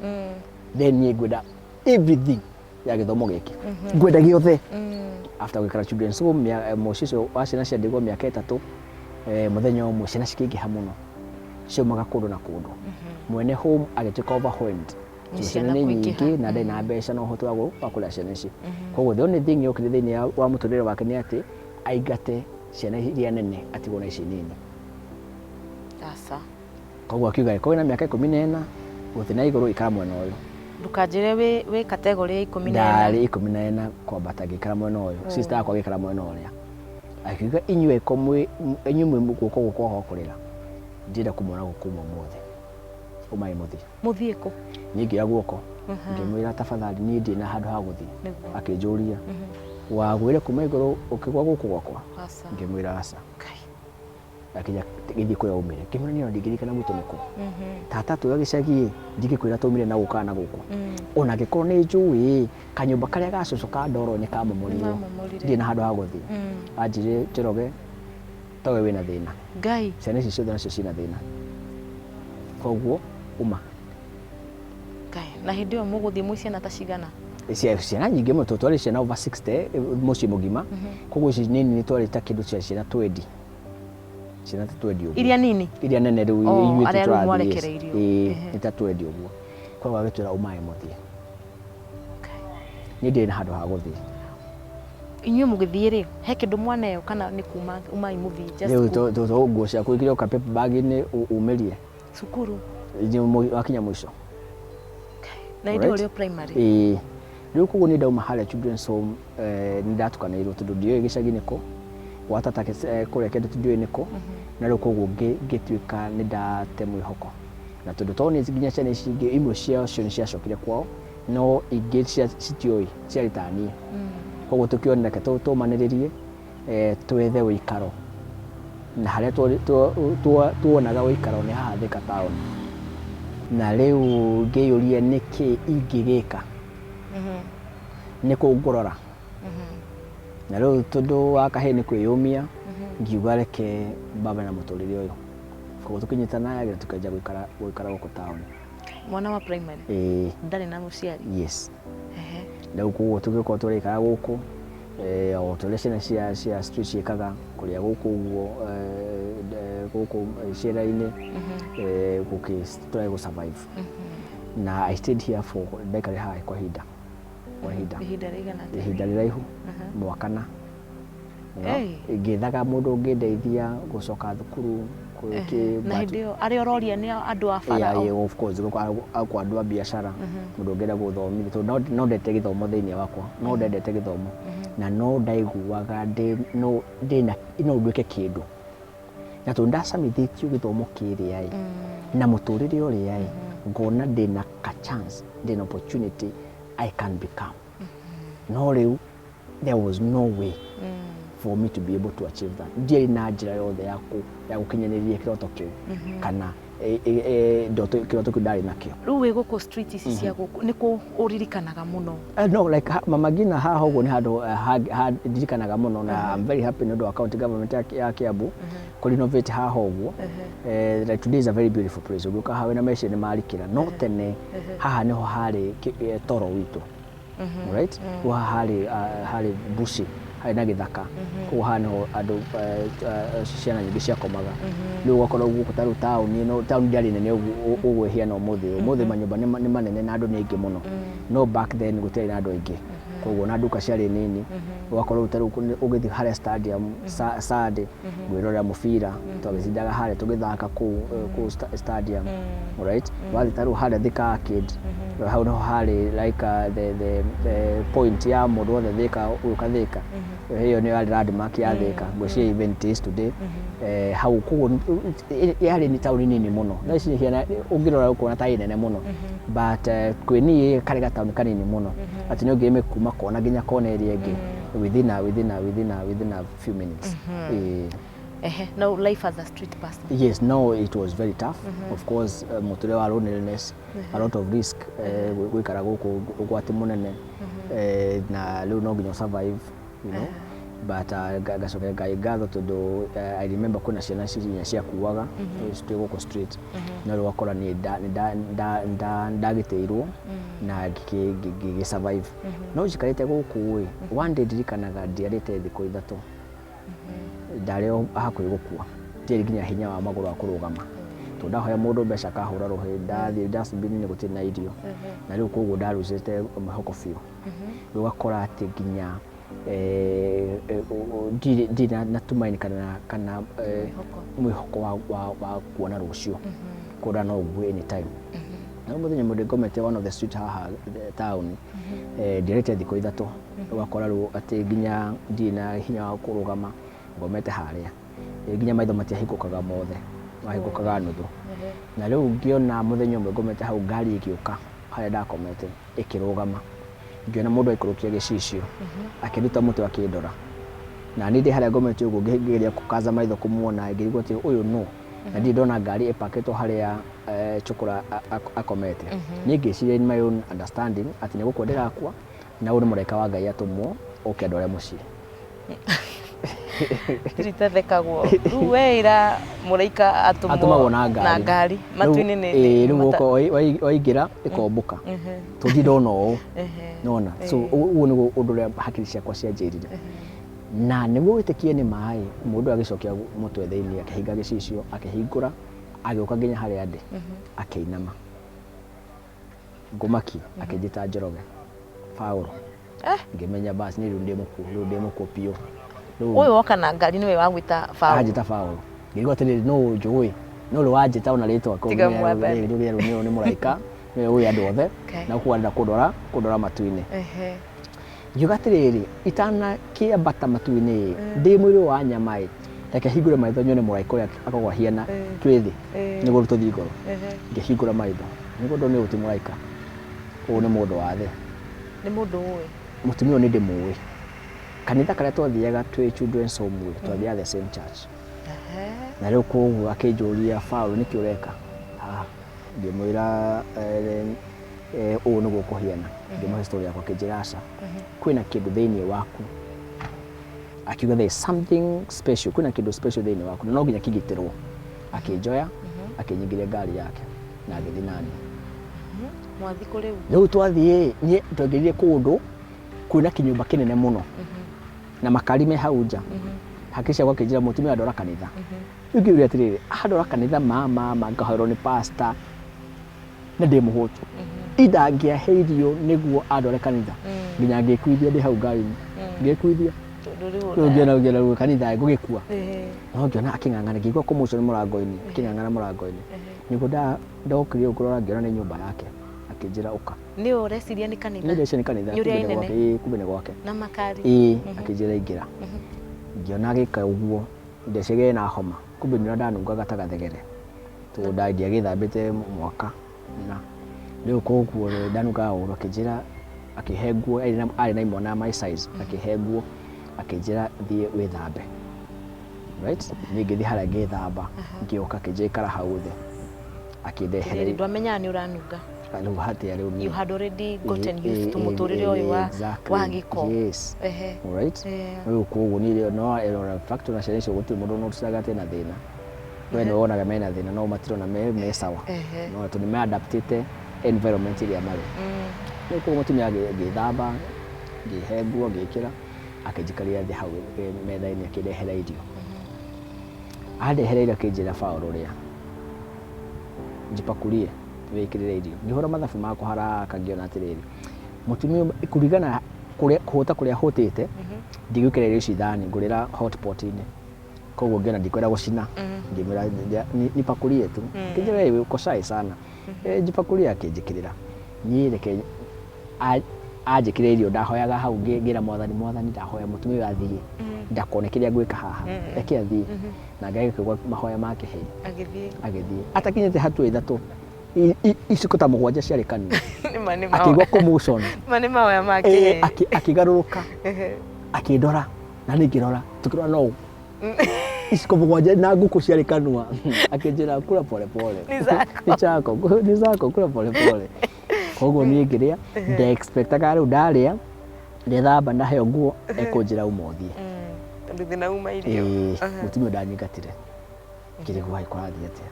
then niĩ ngwenda everything ya gĩthomo gĩkĩ, ngwenda gĩothe. After gũikara children's home mũciĩ ũcio wa ciana cia ndigwa mĩaka 3, mũthenya ũmwe ciana cikĩingĩha mũno, ciaumaga kũndũ na kũndũ, mwene home agĩtuĩka overwhelmed. Nĩ Tondũ ciana ciana nĩ kũingĩha. nyingĩ na ndarĩ na mbeca na ũhoti wa kũrera ciana ici. Koguo the only thing yokire thĩinĩ wa mũtũrĩre wake nĩ atĩ aingate ciana iria nene atigwo na ici nini. Aca. Koguo akiuga ĩkorwo na mĩaka 14 gũthiĩ na igũrũ ikara mwena ũyũ. Ndũkanjĩre wĩ category ya 14. Ndarĩ 14 kwambata, ngĩikara mwena ũyũ, sister yakwa agĩikara mwena ũrĩa. Akiuga inyuĩ ko mwĩ inyuĩ mwĩ guoko gũkũ wa kũrĩra, ndirenda kũmuona gũkũ kuma ũmũthĩ, ũmai mũthiĩ. Mũthiĩ kũ? Niĩ ngĩoya guoko ngĩmwĩra tafadhali, niĩ ndirĩ na handũ ha gũthiĩ. Akĩnjũria, wagwĩre kuma igũrũ ũkĩgwa gũkũ gwakwa? Aca. Ngĩmwĩra aca. Ngai. Akinya gĩthiĩ kũrĩa umire, ngĩmwĩra niĩ ona ndingĩririkana gwitũ nĩkũ, tata twĩ gĩcagi ndingĩkwĩra twaumire na gũkũ kana na gũkũ, ona angĩkorwo nĩ njũĩ kanyũmba karĩa ga cũcũ ka ndoro nĩ kamomorirwo. Mamomorire. Ndirĩ na handũ ha gũthiĩ. Anjĩrire, Njoroge, towe wĩna thĩna. Ngai. Ciana ici ciothe nacio ciĩna thĩna, koguo uma. Ngai. Na hĩndĩ ĩyo mũgũthiĩ mwĩ ciana ta cigana? Ciana nyingĩ mũno, twarĩ ciana over 60 mũciĩ mũgima, koguo ici nini nĩ twarĩ ta kĩndũ cia ciana 20, ciana ta 20 ũguo. Iria nini? Iria nene rĩu. Oh, Ithuĩ arĩa rĩu tũrathiĩ, mwarekereirio. Ĩĩ, nĩ ta 20 ũguo, koguo agĩtwĩra umae mũthiĩ, niĩ ndirĩ na handũ ha gũthiĩ. Inyuĩ mũgĩthiĩ rĩ, he kĩndũ mwaneo kana nĩ kuma umai mũthiĩ just Rĩu nguo ciaku ikĩre ka paper bag-inĩ umĩrie. Cukuru. Wakinya mũico. Na hĩndĩ ĩyo ũrĩ o primary? Ĩĩ. Rĩu koguo nĩ ndauma harĩa children's home, nĩ ndatukanĩirwo tondũ ndioĩ gĩcagi nĩkũ, gwa tata kũrĩa kĩndũ ndioĩ nĩkũ, na rĩu koguo ngĩtuĩka nĩ ndate mwĩhoko. Na tondũ to nĩ nginya ciana ici ingĩ imwe ciacio nĩ ciacokire kwao, no ingĩ citioĩ, ciarĩ ta niĩ. Koguo tũkĩona reke tũmanĩrĩrie, twethe ũikaro, na harĩa tuonaga ũikaro nĩ haha Thika town. Na rĩu ngĩyũria nĩkĩ ingĩgĩka, nĩkũ ngũrora. Na rĩu tondũ wa kahĩĩ nĩ kwĩyũmia, ngiuga reke mbambe na mũtũrĩre ũyũ. Koguo tũkĩnyitana na tũkĩanjia gũikara gũkũ town. Mwana wa primary? Ĩĩ. Ndarĩ na mũciari? Yes. Rĩu koguo tũgĩkorwo tũraikara gũkũ, o ta ũrĩa ciana cia street ciĩkaga, kũrĩa gũkũ ũguo, gũkũ ciera-inĩ, gũkĩ try gũ survive. Na I stayed here for, ndaikarire haha kwa ihinda. Kwa ihinda. Ihinda rĩigana atĩa? Ihinda rĩraihu, mwaka na. Ngĩethaga mũndũ ũngĩndeithia gũcoka thukuru. Na hĩndĩ ĩyo arĩa ũroria nĩ andũ a bara? Yeah, of course, kwa andũ a biacara, mũndũ ũngĩenda gũthomithia, tondũ no ndete gĩthomo thĩinĩ wakwa, no ndendete gĩthomo, na no ndaiguaga no ndĩna no nduĩke kĩndũ. Na tondũ ndacamithĩtio gĩthomo kĩrĩa ĩ, na mũtũrĩre ũrĩa ĩ, ngona ndĩna ka chance, ndĩna opportunity I can become. No rĩu there was no way for me to be able to achieve that. Ndiarĩ na njĩra yothe ya gũkinyanĩria kĩroto kĩu, kana ndoto, kĩroto kĩu ndarĩ nakĩo. Rĩu wĩ gũkũ street ici cia gũkũ, nĩ kũ ũririkanaga mũno? No, like Mama Ngina haha ũguo nĩ handũ ndirikanaga mũno, na I'm very happy nĩ ũndũ wa county government ya Kiambu kũ renovate haha ũguo. Like today is a very beautiful place. Ũngĩũka haha wĩna meciria nĩ marikĩra, no tene haha nĩho harĩ toro witũ. Right? Rĩu haha harĩ bushi, harĩ na gĩthaka. Koguo haha nĩho andũ, ciana nyingĩ ciakomaga. Rĩu ũgakora gũkũ ta rĩu taũni ĩno, taũni ndĩarĩ nene ũguo ũguo ĩhiana ũmũthĩ. Ũmũthĩ manyũmba nĩ manene na andũ nĩ aingĩ mũno. No back then gũtiarĩ na andũ aingĩ. Koguo na nduka ciarĩ nini. Ũgakorwo rĩu ta rĩu ũgĩthiĩ harĩa stadium Sunday gwĩrorera mũbira, twagĩcindaga harĩa tũgĩthaka kũu stadium. Right? Wathiĩ ta rĩu harĩa Thika Arcade, hau nĩho harĩ like the point ya mũndũ wothe Thika gũka Thika. Ĩyo nĩyo yarĩ landmark ya Thika. Ngwĩciria even it is today. Hau koguo yarĩ nĩ taũni nini mũno. Thaa ici ĩhiana ũngĩrora ũkuona ta ĩ nene mũno. But kwĩ niĩ karĩ gataũni kanini mũno. Atĩ no ũngĩime kuma kona nginya kona ĩrĩa ĩngĩ within a few minutes. Ehe, now life as a street person. Yes, no, it was very tough. Of course, mũtũrĩre wa loneliness, a lot of risk, gũikara gũkũ ũgwati mũnene, na rĩu no nginya survive. But ngacokeria Ngai ngatho tondũ I remember kwĩna ciana nginya ciakuaga twĩ gũkũ street, no rĩu ũgakora niĩ ndagitĩirwo na ngĩgĩ survive. No njikarĩte gũkũ ĩ, one day ndirikanaga ndiarĩte thikũ 3, ndarĩ o hakuhĩ gũkua, ndiarĩ nginya hinya wa magũrũ wa kũrũgama, tondũ ndahoya mũndũ mbeca akahũra rũhĩ, ndathiĩ dustbin-inĩ gũtirĩ na irio, na rĩu koguo ndarucĩte mwĩhoko biũ. Rĩu ũgakora atĩ nginya ndirĩ na tumaini kana mwĩhoko wa kuona rũciũ, kuona no ngue anytime. Na mũthenya ũmwe ngomete one of the street haha town, ndiarĩte thikũ 3, ũgakora rĩu atĩ nginya ndirĩ na hinya wa kũrũgama, ngomete harĩa, nginya maitho matiahingũkaga mothe, mahingũkaga nuthu. Na rĩu ngĩona mũthenya ũmwe ngomete hau, ngari ĩgĩũka harĩa ndakomete ĩkĩrũgama, ngĩona mũndũ aikũrũkia gĩcicio, akĩruta mũtwe akĩndora, na niĩ ndĩ harĩa ngomete ũguo ngĩgeria kũkaza maitho kũmuona, ngĩrigwo atĩ ũyũ nũ, na ndirĩ ndona ngari ĩpakĩtwo harĩa Chokora akomete. Niĩ ngĩciria in my own understanding atĩ nĩ gũkua ndĩrakua, na ũyũ nĩ mũraika wa Ngai atũmwo oke andware mũciĩ. Ritathekagwo rĩu weĩra mũraika atũmwo atũmagwo na ngari. Na ngari matu-inĩ nĩ Rĩu ũka waingĩra ĩkombũka, tũndirĩ ndona ũũ nona. So ũguo nĩguo ũndũ ũrĩa hakiri ciakwa cianjĩrire, na nĩguo wĩtĩkie nĩ maĩ, mũndũ agĩcokia mũtwe thĩinĩ, akĩhinga gĩcicio, akĩhingũra, agĩũka nginya harĩa ndĩ, akĩinama, ngũmaki, akĩnjĩta Njoroge Paũlũ. Ngĩmenya basi nĩ rĩu ndĩ mũkuũ, rĩu ndĩ mũkuũ biũ. Rĩu ũyũ woka na ngari nĩwe wagwĩta Paũlũ? Anjĩta Paũlũ, ngĩigua atĩrĩrĩ, nũ njũĩ, no rĩu wanjĩta ona rĩtwa. Tiga Mwathani. Rĩu nĩ mũraika. Nĩwe ũĩ andũ othe. Okay. Na gũkũ arenda kũndwara kũndwara matu-inĩ. Ngiuga atĩrĩrĩ, itanakĩambata matu-inĩ ndĩ mwĩrĩ wa nyama ĩ, reke hingũre maitho nyone mũraika ũrĩa akoragwo ahiana twĩ thĩ nĩguo tũthiĩ igũrũ. Ngĩhingũra maitho nĩguo ndonire ũyũ ti mũraika, ũyũ nĩ mũndũ wa thĩ. Nĩ mũndũ ũĩ. Mũtumia ũyũ nĩ ndĩmũĩ. Kanitha karĩa twathiaga twĩ children's home rĩ, twathiaga the same church. Na rĩu koguo akĩnjũria, Paul nĩkĩ ũreka haha? Ngĩmwĩra ũũ nĩguo kũhiana. Ngĩmũhe story yakwa, akĩnjĩra aca, kwĩna kĩndũ thĩinĩ waku. Akiuga there is something special, kwĩna kĩndũ special thĩinĩ waku na no nginya kĩgitĩrwo. Akĩnjoya, akĩnyingĩria ngari yake na agĩthiĩ naniĩ. Mwathiĩ kũ rĩu? Rĩu twathiĩ, niĩ twaingĩrire kũndũ kwĩna kĩnyũmba kĩnene mũno na makari me hau nja. Hakiri ciakwa akĩnjĩra mũtumia andwara kanitha. Rĩu ngĩũria atĩrĩrĩ, andwara kanitha ma ma ma ngahoerwo nĩ pastor na ndĩ mũhũtu. Indangĩahe irio nĩguo andware kanitha. Nginya ngĩkuithia ndĩ hau ngari-inĩ. Ngĩkuithia. Tondũ rĩu Rĩu ngĩona ngĩona rĩu kanitha ngũgĩkua. No ngĩona akĩng'ang'ana, ngĩigua commotion mũrango-inĩ, akĩng'ang'ana mũrango-inĩ. Nĩguo ndokire ũguo kũrora ngĩona nĩ nyũmba yake. Akĩnjĩra ũka. Nĩ ũreciria nĩ kanitha? Nĩ ndeciria nĩ kanitha, Nĩ ũrĩa kumbe nĩ inene? gwake, ĩĩ, kumbe nĩ gwake. Na makari? Ĩĩ, akĩnjĩra ingĩra. Ngĩona agĩka ũguo, ndeciria ena homa, kumbe nĩ ũrĩa ndanungaga ta gathegere. Tondũ ndiagĩthambĩte mwaka na rĩu koguo ndanungaga ũru, akĩnjĩra, akĩhe nguo, arĩ na imwana my size, akĩhe nguo, akĩnjĩra thiĩ wĩthambe. Right? Niĩ ngĩthiĩ harĩa ngĩthamba, ngĩũka akĩnjĩra ikara hau thĩ. Akĩndehera Rĩrĩ ndwamenyaga nĩ ũranunga. Rĩu hatĩa rĩu niĩ. You had already gotten used to mũtũrĩre ũyũ wa wa gĩko. Yes. Alright? Rĩu koguo niĩ no in fact ona ciana icio gũtirĩ mũndũ noticaga atĩ ena thĩna. We nĩ wonaga mena thĩna no matirona me sawa. No tondũ nĩ me-adaptĩte environment ĩrĩa marĩ. Rĩu koguo mũtumia ngĩthamba, ngĩhe nguo ngĩkĩra, akĩnjikaria thĩ hau metha-inĩ akĩndehera irio. Andehera irio akĩnjĩra Paul ũrĩa, njipakurie wĩkĩrĩre irio. Ngĩhũra mathabu makwa haraka ngĩona atĩrĩrĩ, mũtumia ũyũ kũringana kũrĩa kũhũta kũrĩa hũtĩte, ndigwĩkĩra irio ici thani, ngũrĩra hotpot-inĩ. Koguo ngĩona ndikwenda gũcina, ngĩmwĩra nipakurie tu. Akĩnjĩra wewe uko shy sana. Njipakurie akĩnjĩkĩrĩra. Niĩ reke anjĩkĩrĩra irio ndahoyaga hau ngĩra mwathani, mwathani ndahoya mũtumia ũyũ athiĩ, ndakone kĩrĩa ngwĩka haha, reke athiĩ. Na Ngai akĩigua mahoya make he. Agĩthiĩ. Agĩthiĩ. Atakinyĩte hatua ithatũ, iciko ta mũgwanja ciarĩ kanua. Nĩma nĩ Akĩigua commotion. Nĩma nĩ mahoya make. Akĩgarũrũka, akĩndora, na niĩ ngĩrora, tũkĩrora no iciko mũgwanja na ngũkũ ciarĩ kanua. Akĩnjĩra kula pole pole. Ni zako. Ni chako, ni zako, kula pole pole. Koguo niĩ ngĩrĩa, nde-expectaga rĩu ndarĩa, ndethamba ndaheo nguo, ekũnjĩra uma ũthiĩ. Tondũ thĩna uma irio. Ĩĩ, mũtumia ũyũ ndanyingatire. Ngĩrigwo hai kũrathiĩ atĩa.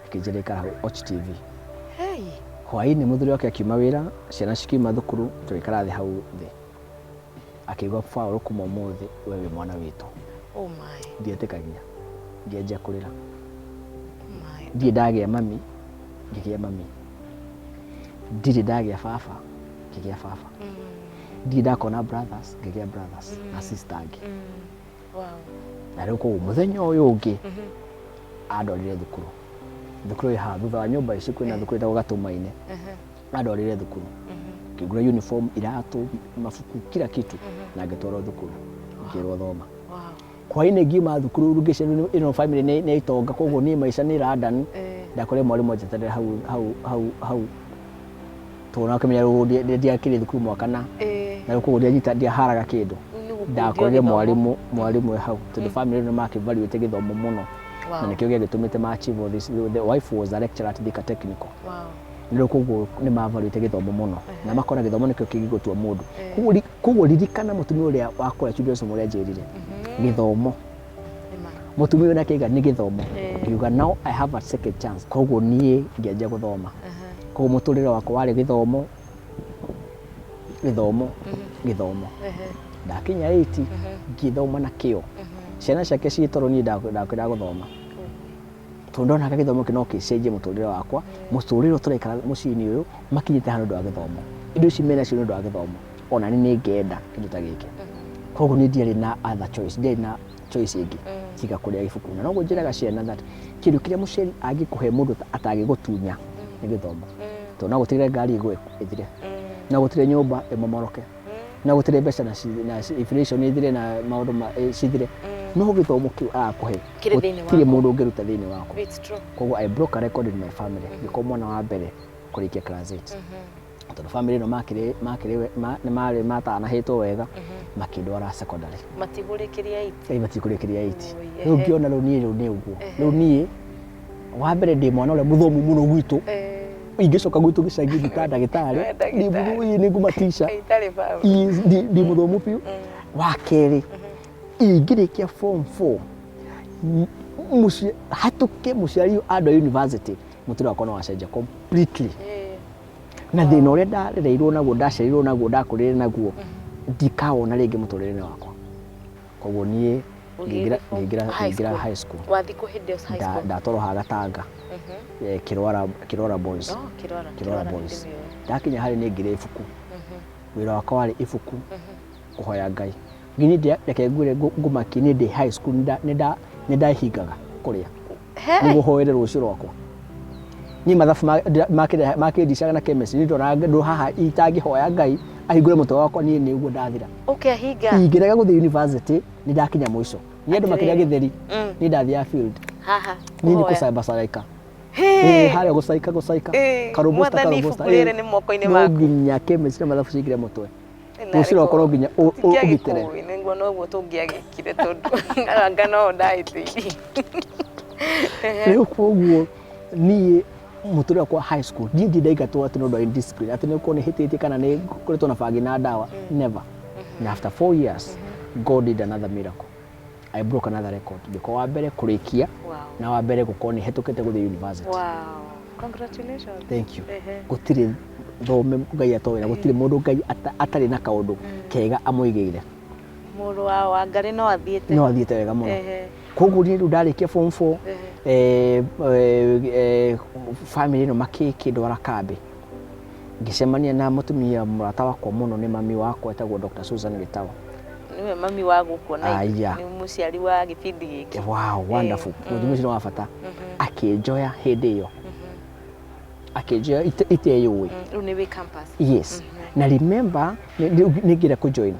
Akĩnjĩra ikara hau watch TV. Hey. Hwaĩ-inĩ mũthuri wake akiuma wĩra, ciana cikiuma thukuru, tũgĩikara thĩ hau thĩ. Akiuga Paul kuma ũmũthĩ we wĩ mwana witũ. Oh my. Ndietĩkagia. Ngĩanjia kũrĩra. Oh my. Ndirĩ ndagĩa mami, ngĩgĩa mami. Ndirĩ ndagĩa baba, ngĩgĩa baba. Ndirĩ ndakona brothers, ngĩgĩa brothers na sister angĩ. Wow. Na rĩu koguo mũthenya ũyũ ũngĩ andwarire thukuru. Thukuru ĩ haha thutha wa nyũmba ici kwĩna thukuru ĩtagwo Gatũma-inĩ. Andwarire thukuru. Ngĩgũra uniform, iratũ, mabuku, kila kitu na ngĩtwarwo thukuru. Ngĩrwo thoma. Wow. Hwaĩ-inĩ ngiuma thukuru ngĩciria ĩno family nĩ itonga koguo niĩ maica nĩ London. Ndakorire mwarimũ anjeterere hau hau hau hau. Tondũ nakĩmenya rĩu ndiakĩrĩ thukuru mwaka na na rĩu koguo ndianyita ndiaharaga kĩndũ. Ndakorire mwarimũ mwarimũ e hau tondũ family ĩno nĩmakĩvaluĩte gĩthomo mũno. Na nĩkĩo gĩagĩtũmĩte ma achieve all this. The wife was a lecturer at Thika Technical. Wow. Rĩu koguo nĩmavaluĩte gĩthomo mũno na makona gĩthomo nĩkĩo kĩngĩgũtua mũndũ. Koguo ririkana mũtumia ũrĩa wa kũrĩa Children's Home ũrĩa anjĩrire gĩthomo. Mũtumia ũyũ nake aiga nĩ gĩthomo. Ngiuga now I have a second chance. Koguo niĩ ngĩanjia gũthoma. Koguo mũtũrĩre wakwa warĩ gĩthomo, gĩthomo, gĩthomo. Ndakinya 8 ngĩthoma na kĩo. Ciana ciake ciĩ toro niĩ ndakwĩra gũthoma. Tondũ ndonaga gĩthomo kĩ no gĩcenjie mũtũrĩre wakwa, mũtũrĩre ũyũ tũraikara mũciĩ-inĩ ũyũ makinyĩte haha nĩ ũndũ wa gĩthomo. Indo ici menacio nĩ ũndũ wa gĩthomo. Ona niĩ nĩ ngenda kĩndũ ta gĩkĩ. Koguo niĩ ndiarĩ na other choice, ndiarĩ na choice ĩngĩ tiga kũrĩa ibuku. Na noguo njĩraga ciana that kĩndũ kĩrĩa mũciari angĩkũhe mũndũ atangĩgũtunya nĩ gĩthomo. Tondũ no gũtigĩre ngari ĩgwe ĩthire, no gũtirĩ nyũmba ĩmomoroke, no gũtirĩ mbeca na inflation ĩthire na maũndũ cithire, no gĩthomo kĩu arakũhe Kĩrĩ thĩinĩ gũtirĩ waku. Mũndũ ũngĩruta thĩinĩ waku. It's true. Koguo I broke a record in my family, ngĩkorwo mwana wa mbere kũrĩkia class 8, tondũ family ĩno makĩrĩ makĩrĩ nĩ marĩ matanahĩtwo wega, makĩndwara secondary. Matigũrĩkĩria 8. Ĩ, matikũrĩkĩria 8. Oi, Rĩu ngĩona rĩu niĩ rĩu nĩ ũguo, rĩu niĩ wa mbere ndĩ mwana ũrĩa mũthomu mũno gwitũ. Ingĩcoka gwitũ gĩcagi ndita ndagĩtarĩ. Ndagĩtarĩ. Ndĩ nguma teacher. Itarĩ baba. Ndĩ mũthomu biũ. Wa kerĩ, ingĩrĩkia form 4 mũciĩ hatũke mũciari andũ a university, mũtũrĩre wakwa no wacenjia completely, na thĩna ũrĩa ndarereirwo naguo, ndaciarirwo naguo, ndakũrĩre naguo, ndikawona rĩngĩ mũtũrĩre-inĩ wakwa. Koguo niĩ ngĩingĩra ngĩingĩra ngĩingĩra high school. Wathi kũ hĩndĩ ĩyo high school? Ndatwarwo haha Gatanga, Kĩrwara, Kĩrwara Boys. Oh, Kĩrwara. Kĩrwara Boys. Ndakinya harĩ nĩ ngĩrĩ ibuku, wĩra wakwa warĩ ibuku, kũhoya Ngai. Nginya reke ngwĩre, ngũmaki niĩ ndĩ high school nĩ ndahingaga kũrĩa nĩguo hoere rũciũ rwakwa. Niĩ mathabu makĩndicaga na chemistry, nĩ ndonaga ndũ haha itangĩhoya Ngai ahingũre mũtwe wakwa, niĩ nĩ ũguo ndathira. Ũkĩahinga. Ingĩrega gũthiĩ university, nĩ ndakinya mũico. Niĩ andũ makĩrĩa Atĩrĩrĩ. gĩtheri, niĩ ndathiaga field. Haha. Niĩ nĩ kũhoya. gũcambacaraika. Hĩ! Ĩĩ, harĩa gũcaika gũcaika. Karũmbusta. Mwathani, Karũmbusta. ibuku rĩrĩ nĩ moko-inĩ No maku. nginya chemistry na mathabu cingĩre mũtwe, rũciũ rwakwa no nginya ũgitĩre. Ũgitĩre. Nĩguo noguo tũngĩagĩkire, tondũ anga no ndahĩtĩirie. Rĩu koguo niĩ mũtũrĩre wakwa high school, niĩ ndirĩ ndaingatwo atĩ nĩ ũndũ wa indiscipline, atĩ nĩ gũkorwo nĩ hĩtĩtie kana nĩ ngoretwo na bangi na ndawa, never. Na after 4 years, God did another miracle. I broke another record, ngĩkorwo wa mbere kũrĩkia na wa mbere gũkorwo nĩ hetũkĩte gũthiĩ university. Wow. Congratulations. Thank you. Gũtirĩ thome Ngai atoĩ, na gũtirĩ mũndũ Ngai atarĩ na kaũndũ kega amũigĩire. Mũrũ wa Wangarĩ no athiĩte. No athiĩte wega mũno. Koguo niĩ rĩu ndarĩkia form 4, family ĩno makĩndwara kambĩ, ngĩcemania na mũtumia mũrata wakwa mũno, nĩ mami wakwa, etagwo Dr. Susan Gĩtawa. Nĩwe mami wa gũkũ na Aya. nĩ mũciari wa gĩbindi gĩkĩ. Wow, wonderful. Mũtumia ũcio nĩ wa bata, akĩnjoya hĩndĩ ĩyo, akĩnjoya iteyũĩ. Rĩu nĩ wĩ campus. Yes, na remember nĩ ngĩra kũjoin,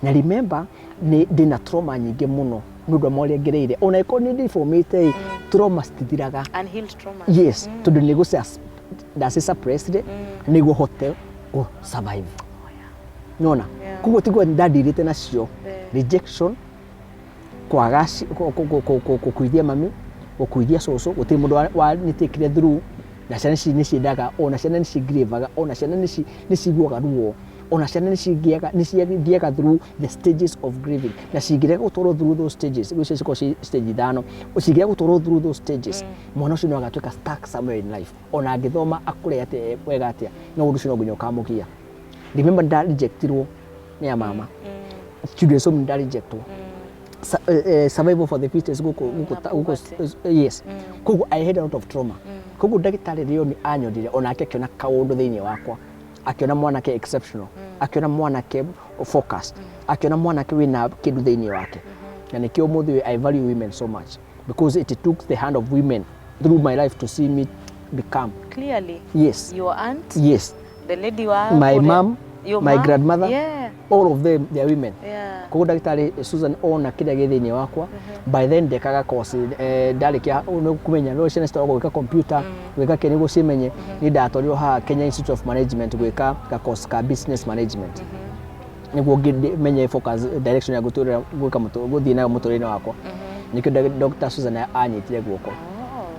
na remember nĩ ndĩna trauma nyingĩ mũno nĩ ũndũ wa marĩa ngereire. Ona ĩkorwo nĩ ndĩbomĩte ĩ, trauma citithiraga. Unhealed trauma. Yes, tondũ nĩ gũci ndaci suppressed nĩguo hote gũ survive, nona. Koguo tiguo ndandirĩte nacio, rejection, kwaga gũkuithia mami, gũkuithia cũcũ, gũtirĩ mũndũ wanĩtĩkire through. Na ciana ici nĩ ciendaga, ona ciana nĩ cingrivaga, ona ciana nĩ ciguaga ruo, ona ciana nĩ cingĩaga, nĩ cithiaga through the stages of grieving, na cingĩrega gũtwarwo through those stages, icio cikorwo ci stage ithano, cingĩrega gũtwarwo through those stages, mwana ũcio no agatuĩka stuck somewhere in life. Ona angĩthoma akũre atĩa, wega atĩa, no ũndũ ũcio no nginya ũkamũgia. Remember nda rejectirwo nĩ ya mama, children's home nda rejectwo, survival for the fittest gũkũ Na gũkũ. Poverty. Yes, koguo I had a lot of trauma. Koguo ndagĩtarĩ rĩo nĩ anyonire, onake akĩona kaũndũ thĩinĩ wakwa, akĩona mwanake exceptional, akĩona mwanake focused, akĩona mwanake wĩna kĩndũ thĩinĩ wake. Na nĩkĩo ũmũthĩ ũyũ I value women so much, because it took the hand of women through my life to see me become. Clearly. Yes. Your aunt, Yes. the lady wa My kũrĩa- mom, your my mom? Grandmother, all of them, they are women. Koguo ndagĩtarĩ Susan ona kĩrĩa gĩ thĩinĩ wakwa. By then ndekaga course, ndarĩkia nĩ kũmenya no ciana citwaragwo gwĩka computer, gwĩka kĩ nĩguo cimenye. Niĩ ndatwarirwo haha Kenya Institute of Management gwĩka ga course ka business management nĩguo menye focus direction ya gũtũrĩra gwĩka gũthiĩ nayo mũtũrĩre wakwa. Nĩkĩo Dr. Susan anyitire guoko,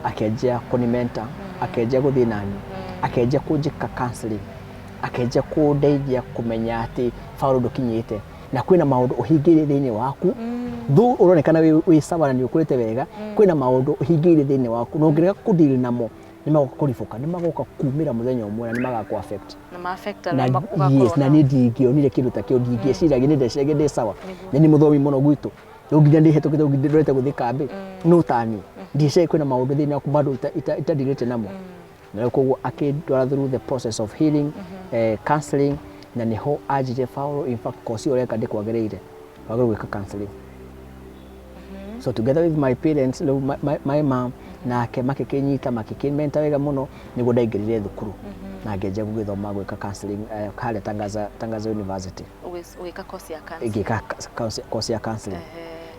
akĩanjia kũnimenta, akĩanjia gũthiĩ nani, akĩanjia kũnjĩka counseling, akĩanjia kũndeithia kũmenya atĩ Paul ndũkinyĩte na kwĩna maũndũ ũhingĩire thĩinĩ waku. Though ũronekana wĩ sawa na nĩ ũkũrĩte wega, kwĩna maũndũ ũhingĩire thĩinĩ waku, na ũngĩrega kũdeal namo, nĩ magoka kũribũka, nĩ magoka kumĩra mũthenya ũmwe na nĩ magakũ affect. Na ma affect Na arĩa yes, na ũgakorwo niĩ ndingĩonire kĩndũ ta kĩu, ndingĩeciragia, nĩ ndeciragia ndĩ sawa na nĩ mũthomi mũno gwitũ, rĩu nginya ndĩhetũkĩte, rĩu nginya ndorete gũthiĩ kambĩ, no tani ndieciragia kwĩna maũndũ thĩinĩ waku bado itadirĩte namo. Na rĩu koguo akĩndwara through the process of healing, counseling, na nĩho anjirie, "Paul, in fact course ĩyo ũreka ndĩkwagĩrĩire, wagĩrĩirwo gwĩka counseling." So together with my parents, rĩu my mom nake makĩkĩnyita, makĩkĩmenta wega mũno nĩguo ndaingĩrire thukuru na ngĩanjia gũgĩthoma gwĩka counseling harĩa Tangaza University. Ũgĩka course ya counseling. Ngĩka course ya counseling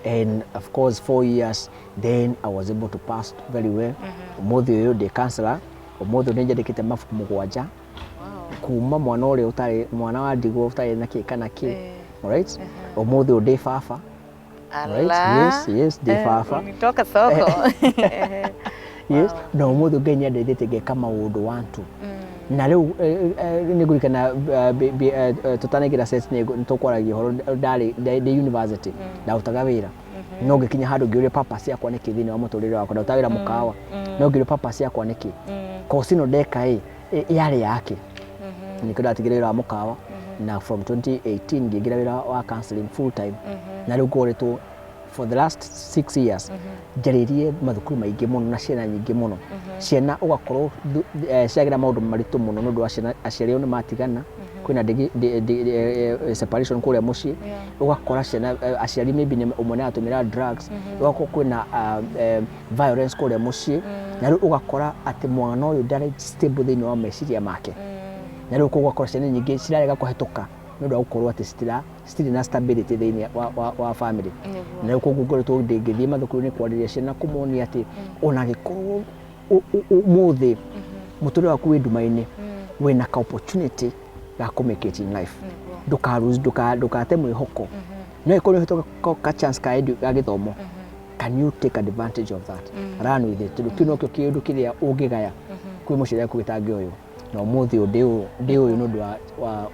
and of course 4 years then I was able to pass very well. Ũmũthĩ ũyũ ndĩ counselor. Ũmũthĩ ũyũ nĩ njandĩkĩte mabuku 7 kuma mwana ũrĩa ũtarĩ mwana wa ndigwa, ũtarĩ na kĩ kana kĩ. Alright, ũmũthĩ ũyũ ndĩ baba. Right? Ala. Yes, ndĩ baba. Ulitoka soko. Yes, na ũmũthĩ Ngai nĩ andeithĩtie ngeka maũndũ one two. Na rĩu nĩ ngũririkana tũtanaingĩra set nĩ tũkwaragia ũhoro, ndarĩ ndĩ university, ndarutaga wĩra, no ngĩkinya handũ ngĩũria purpose yakwa nĩkĩ thĩinĩ wa mũtũrĩre wakwa. Ndarutaga wĩra mũkawa, no ngĩũria purpose yakwa nĩkĩ, course ĩno ndeka ĩ yarĩ yake. Nĩkĩo ndatigire wĩra wa mũkawa na from 2018 ngĩingĩra wĩra wa counseling full time. Na rĩu ngoretwo for the last 6 years njarĩrie mathukuru maingĩ mũno na ciana nyingĩ mũno. Ciana ũgakorwo ciagera maũndũ maritũ mũno nĩ ũndũ wa ciana aciari ao nĩ matigana, kwĩna separation kũrĩa mũciĩ. Ũgakora ciana aciari maybe ũmwe nĩ aratũmĩra drugs, ũgakorwo kwĩna violence kũrĩa mũciĩ, na rĩu ũgakora atĩ mwana ũyũ ndarĩ stable thĩinĩ wa meciria make. Na rĩu koguo ũgakora ciana nyingĩ cirarega kũhetũka nĩ ũndũ wa gũkorwo atĩ citirĩ na stability thĩinĩ wa family. Na rĩu koguo ngoretwo ndĩngĩthiĩ mathukuru-inĩ kwarĩria ciana, kũmonia atĩ ona angĩkorwo ũmũthĩ mũtũrĩre waku wĩ nduma-inĩ, wĩna ka opportunity ga kũ make it in life. Ndũka lose, ndũkate mwĩhoko. No ĩkorwo nĩ ũhĩtũka ka chance ga gĩthomo, can you take advantage of that, run with it, tondũ kĩu nokĩo kĩũndũ kĩrĩa ũngĩgaya kwĩ mũciari waku gĩtangĩoywo. Na ũmũthĩ ũyũ ndĩ ũyũ nĩ ũndũ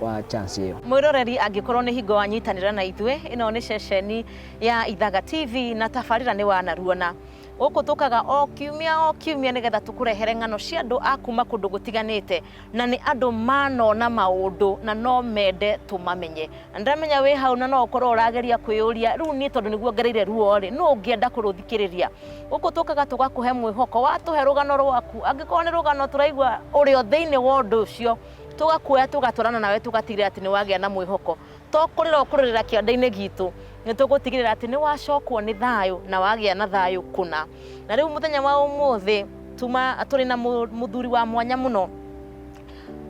wa chance ĩyo. Mwĩroreri, angĩkorwo nĩ hingo wanyitanĩra na ithuĩ, ĩno nĩ ceceni ya Ithaga TV na tabarĩra nĩ Wanaruona. Gũkũ tũkaga o kiumia o kiumia nĩgetha tũkũrehere ng'ano cia andũ a kuma kũndũ gũtiganĩte, na nĩ andũ manona maũndũ na no mende tũmamenye. Na ndĩramenya wĩ hau na no ũkorwo ũrageria kwĩyũria, rĩu niĩ tondũ nĩguo ngereire ruo rĩ, nũ ũngĩenda kũrũthikĩrĩria? Gũkũ tũkaga tũgakũhe mwĩhoko. Watũhe rũgano rwaku, angĩkorwo nĩ rũgano tũraigua ũrĩ o thĩinĩ wa ũndũ ũcio, tũgakuoya tũgatwarana nawe, tũgatigĩrĩra atĩ nĩ wagĩa na mwĩhoko. To kũrĩra ũkũrĩrĩra kĩanda-inĩ gitũ, nĩ tũgũtigĩrĩra atĩ nĩ wacokwo nĩ thayũ na wagĩa na thayũ kũna. Na rĩu mũthenya wa ũmũthĩ tuma tũrĩ na mũthuri wa mwanya mũno.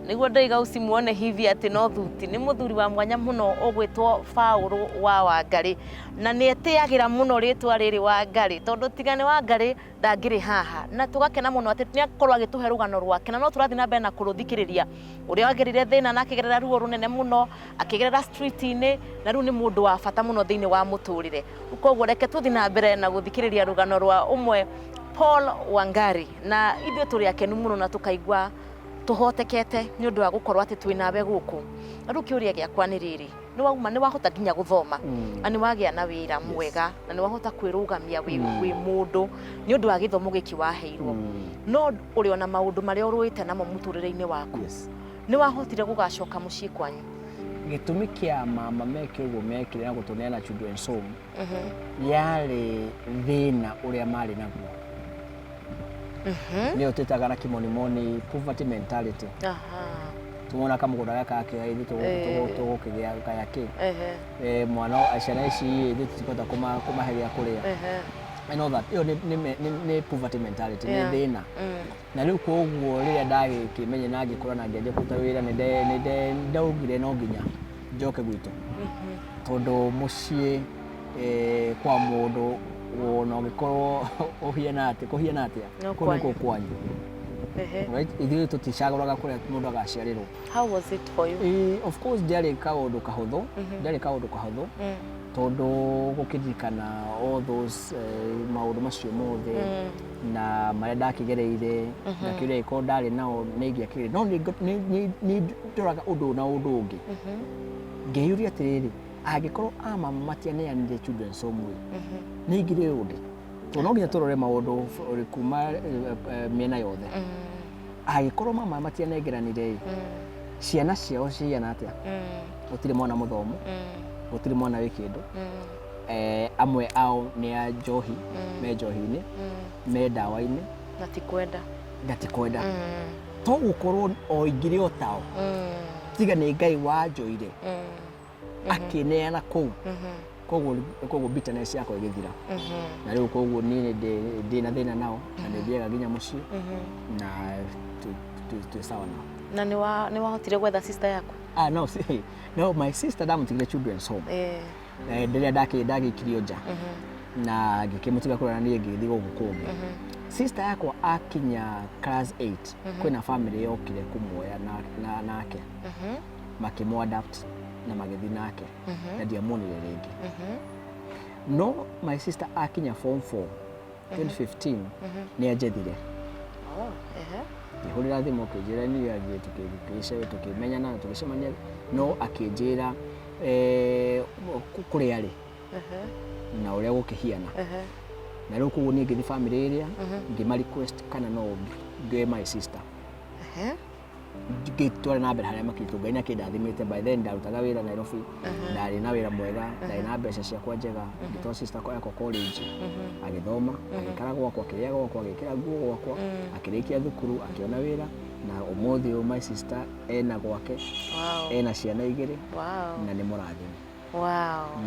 Nĩguo ndaiga usimuone hivi atĩ no thuti, nĩ mũthuri wa mwanya mũno ũgwĩtwo Paũlũ wa Wangarĩ, na nĩ etĩagĩra mũno rĩtwa rĩrĩ Wangarĩ, tondũ tiga nĩ Wangarĩ ndangĩrĩ haha. Na tũgakena mũno atĩ nĩ akorwo agĩtũhe rũgano rwake, na no tũrathiĩ na mbere na kũrũthikĩrĩria, ũrĩa wagerire thĩna na akĩgerera ruo rũnene mũno, akĩgerera street-inĩ, na rĩu nĩ mũndũ wa bata mũno thĩinĩ wa mũtũrĩre. Koguo reke tũthiĩ na mbere na gũthikĩrĩria rũgano rwa ũmwe Paul Wangari. Na ithuĩ tũrĩ akenu mũno na tũkaigua tũhotekete nĩ ũndũ wa gũkorwo atĩ twĩ nawe gũkũ. Na rĩu kĩũria gĩakwa nĩ rĩrĩ, nĩ wauma, nĩ wahota nginya gũthoma na nĩ wagĩa na wĩra mwega na nĩ wahota kwĩrũgamia wĩ mũndũ nĩ ũndũ wa gĩthomo gĩkĩ waheirwo, no ũrĩ ona maũndũ marĩa ũrũĩte namo mũtũrĩre-inĩ waku. Nĩ wahotire gũgacoka mũciĩ kwanyu? Gĩtũmi kĩa mama meke ũguo mekire na gũtũneana children's home yarĩ thĩna ũrĩa marĩ naguo, nĩyo twĩtaga na kĩmonimoni poverty mentality. Tuona kamũgũnda gaka gakĩoya, ithuĩ tũgũkĩgĩa gaya kĩ? Mwana ciana ici ithuĩ tũtikũhota kũmahe gĩa kũrĩa and all that. Ĩyo nĩ poverty mentality, nĩ thĩna. Na rĩu koguo rĩrĩa ndagĩkĩmenye na ngĩkũra na ngĩanjia kũruta wĩra, nĩ ndaugire no nginya njoke gwitũ, tondũ mũciĩ kwa mũndũ ona ũngĩkorwo ũhiana atĩa, kũhiana atĩa, No kũu kwanyu. nĩkuo kwanyu. Right, ithuĩ tũticagũraga kũrĩa mũndũ agaciarĩrwo. How was it for you? Of course ndiarĩ kaũndũ kahũthũ, ndiarĩ kaũndũ kahũthũ, tondũ gũkĩririkana all those maũndũ macio mothe na marĩa ndakĩgereire, ngakĩũria angĩkorwo ndarĩ nao nĩ ingĩakĩgereire. No nĩ ndoraga ũndũ na ũndũ ũngĩ, ngeyũria atĩrĩrĩ, angĩkorwo a mama matianeanire children's home rĩ, nĩ ingĩrĩ ũndĩ? Tondũ no nginya tũrore maũndũ kuma mĩena yothe. Angĩkorwo mama matianengeranire rĩ, ciana ciao cigana atĩa? Gũtirĩ mwana mũthomu, gũtirĩ mwana wĩ kĩndũ. Amwe ao nĩ a njohi, me njohi-inĩ, me ndawa-inĩ. Na ti kwenda. Na ti kwenda. To gũkorwo o ingĩrĩ o tao, tiga nĩ Ngai wanjoire akĩneana kũu. Koguo bitterness yakwa ĩgĩthira, na rĩu koguo niĩ ndĩ na thĩna nao na nĩ thiaga nginya mũciĩ na twĩ sawa nao. Na nĩ wahotire gwetha sister yaku? Ah, no, see, no, my sister ndamũtigire children's home. Rĩrĩa ndagĩikirio nja na ngĩkĩmũtiga kũrĩa na niĩ ngĩgĩthiĩ gũkũ kũngĩ. Sister yakwa akinya class 8, kwĩna family yokire kũmuoya nake makĩmũ adapt na magĩthiĩ nake na ndiamuonire rĩngĩ. No my sister akinya form 4 2015 nĩ anjethire. Oh, ehe. Ngĩhũrĩra thimũ, akĩnjĩra niĩ athiĩ, tũkĩmenyana na tũgĩcemania, no akĩnjĩra kũrĩa arĩ na ũrĩa gũkĩhiana. Na rĩu koguo niĩ ngĩthiĩ family ĩrĩa ngĩma request kana no ngĩoe my sister, ngĩtwara na mbere harĩa makinyĩtwo. Ngai nĩ akĩndathimĩte. By then ndarutaga wĩra Nairobi, ndarĩ na wĩra mwega, ndarĩ na mbeca ciakwa njega. Ngĩtwara sister yakwa college, agĩthoma, agĩikara gwakwa, akĩrĩa gwakwa, agĩkĩra nguo gwakwa, akĩrĩkia thukuru, akĩona wĩra, na ũmũthĩ ũyũ my sister ena gwake, ena ciana igĩrĩ na nĩ mũrathime.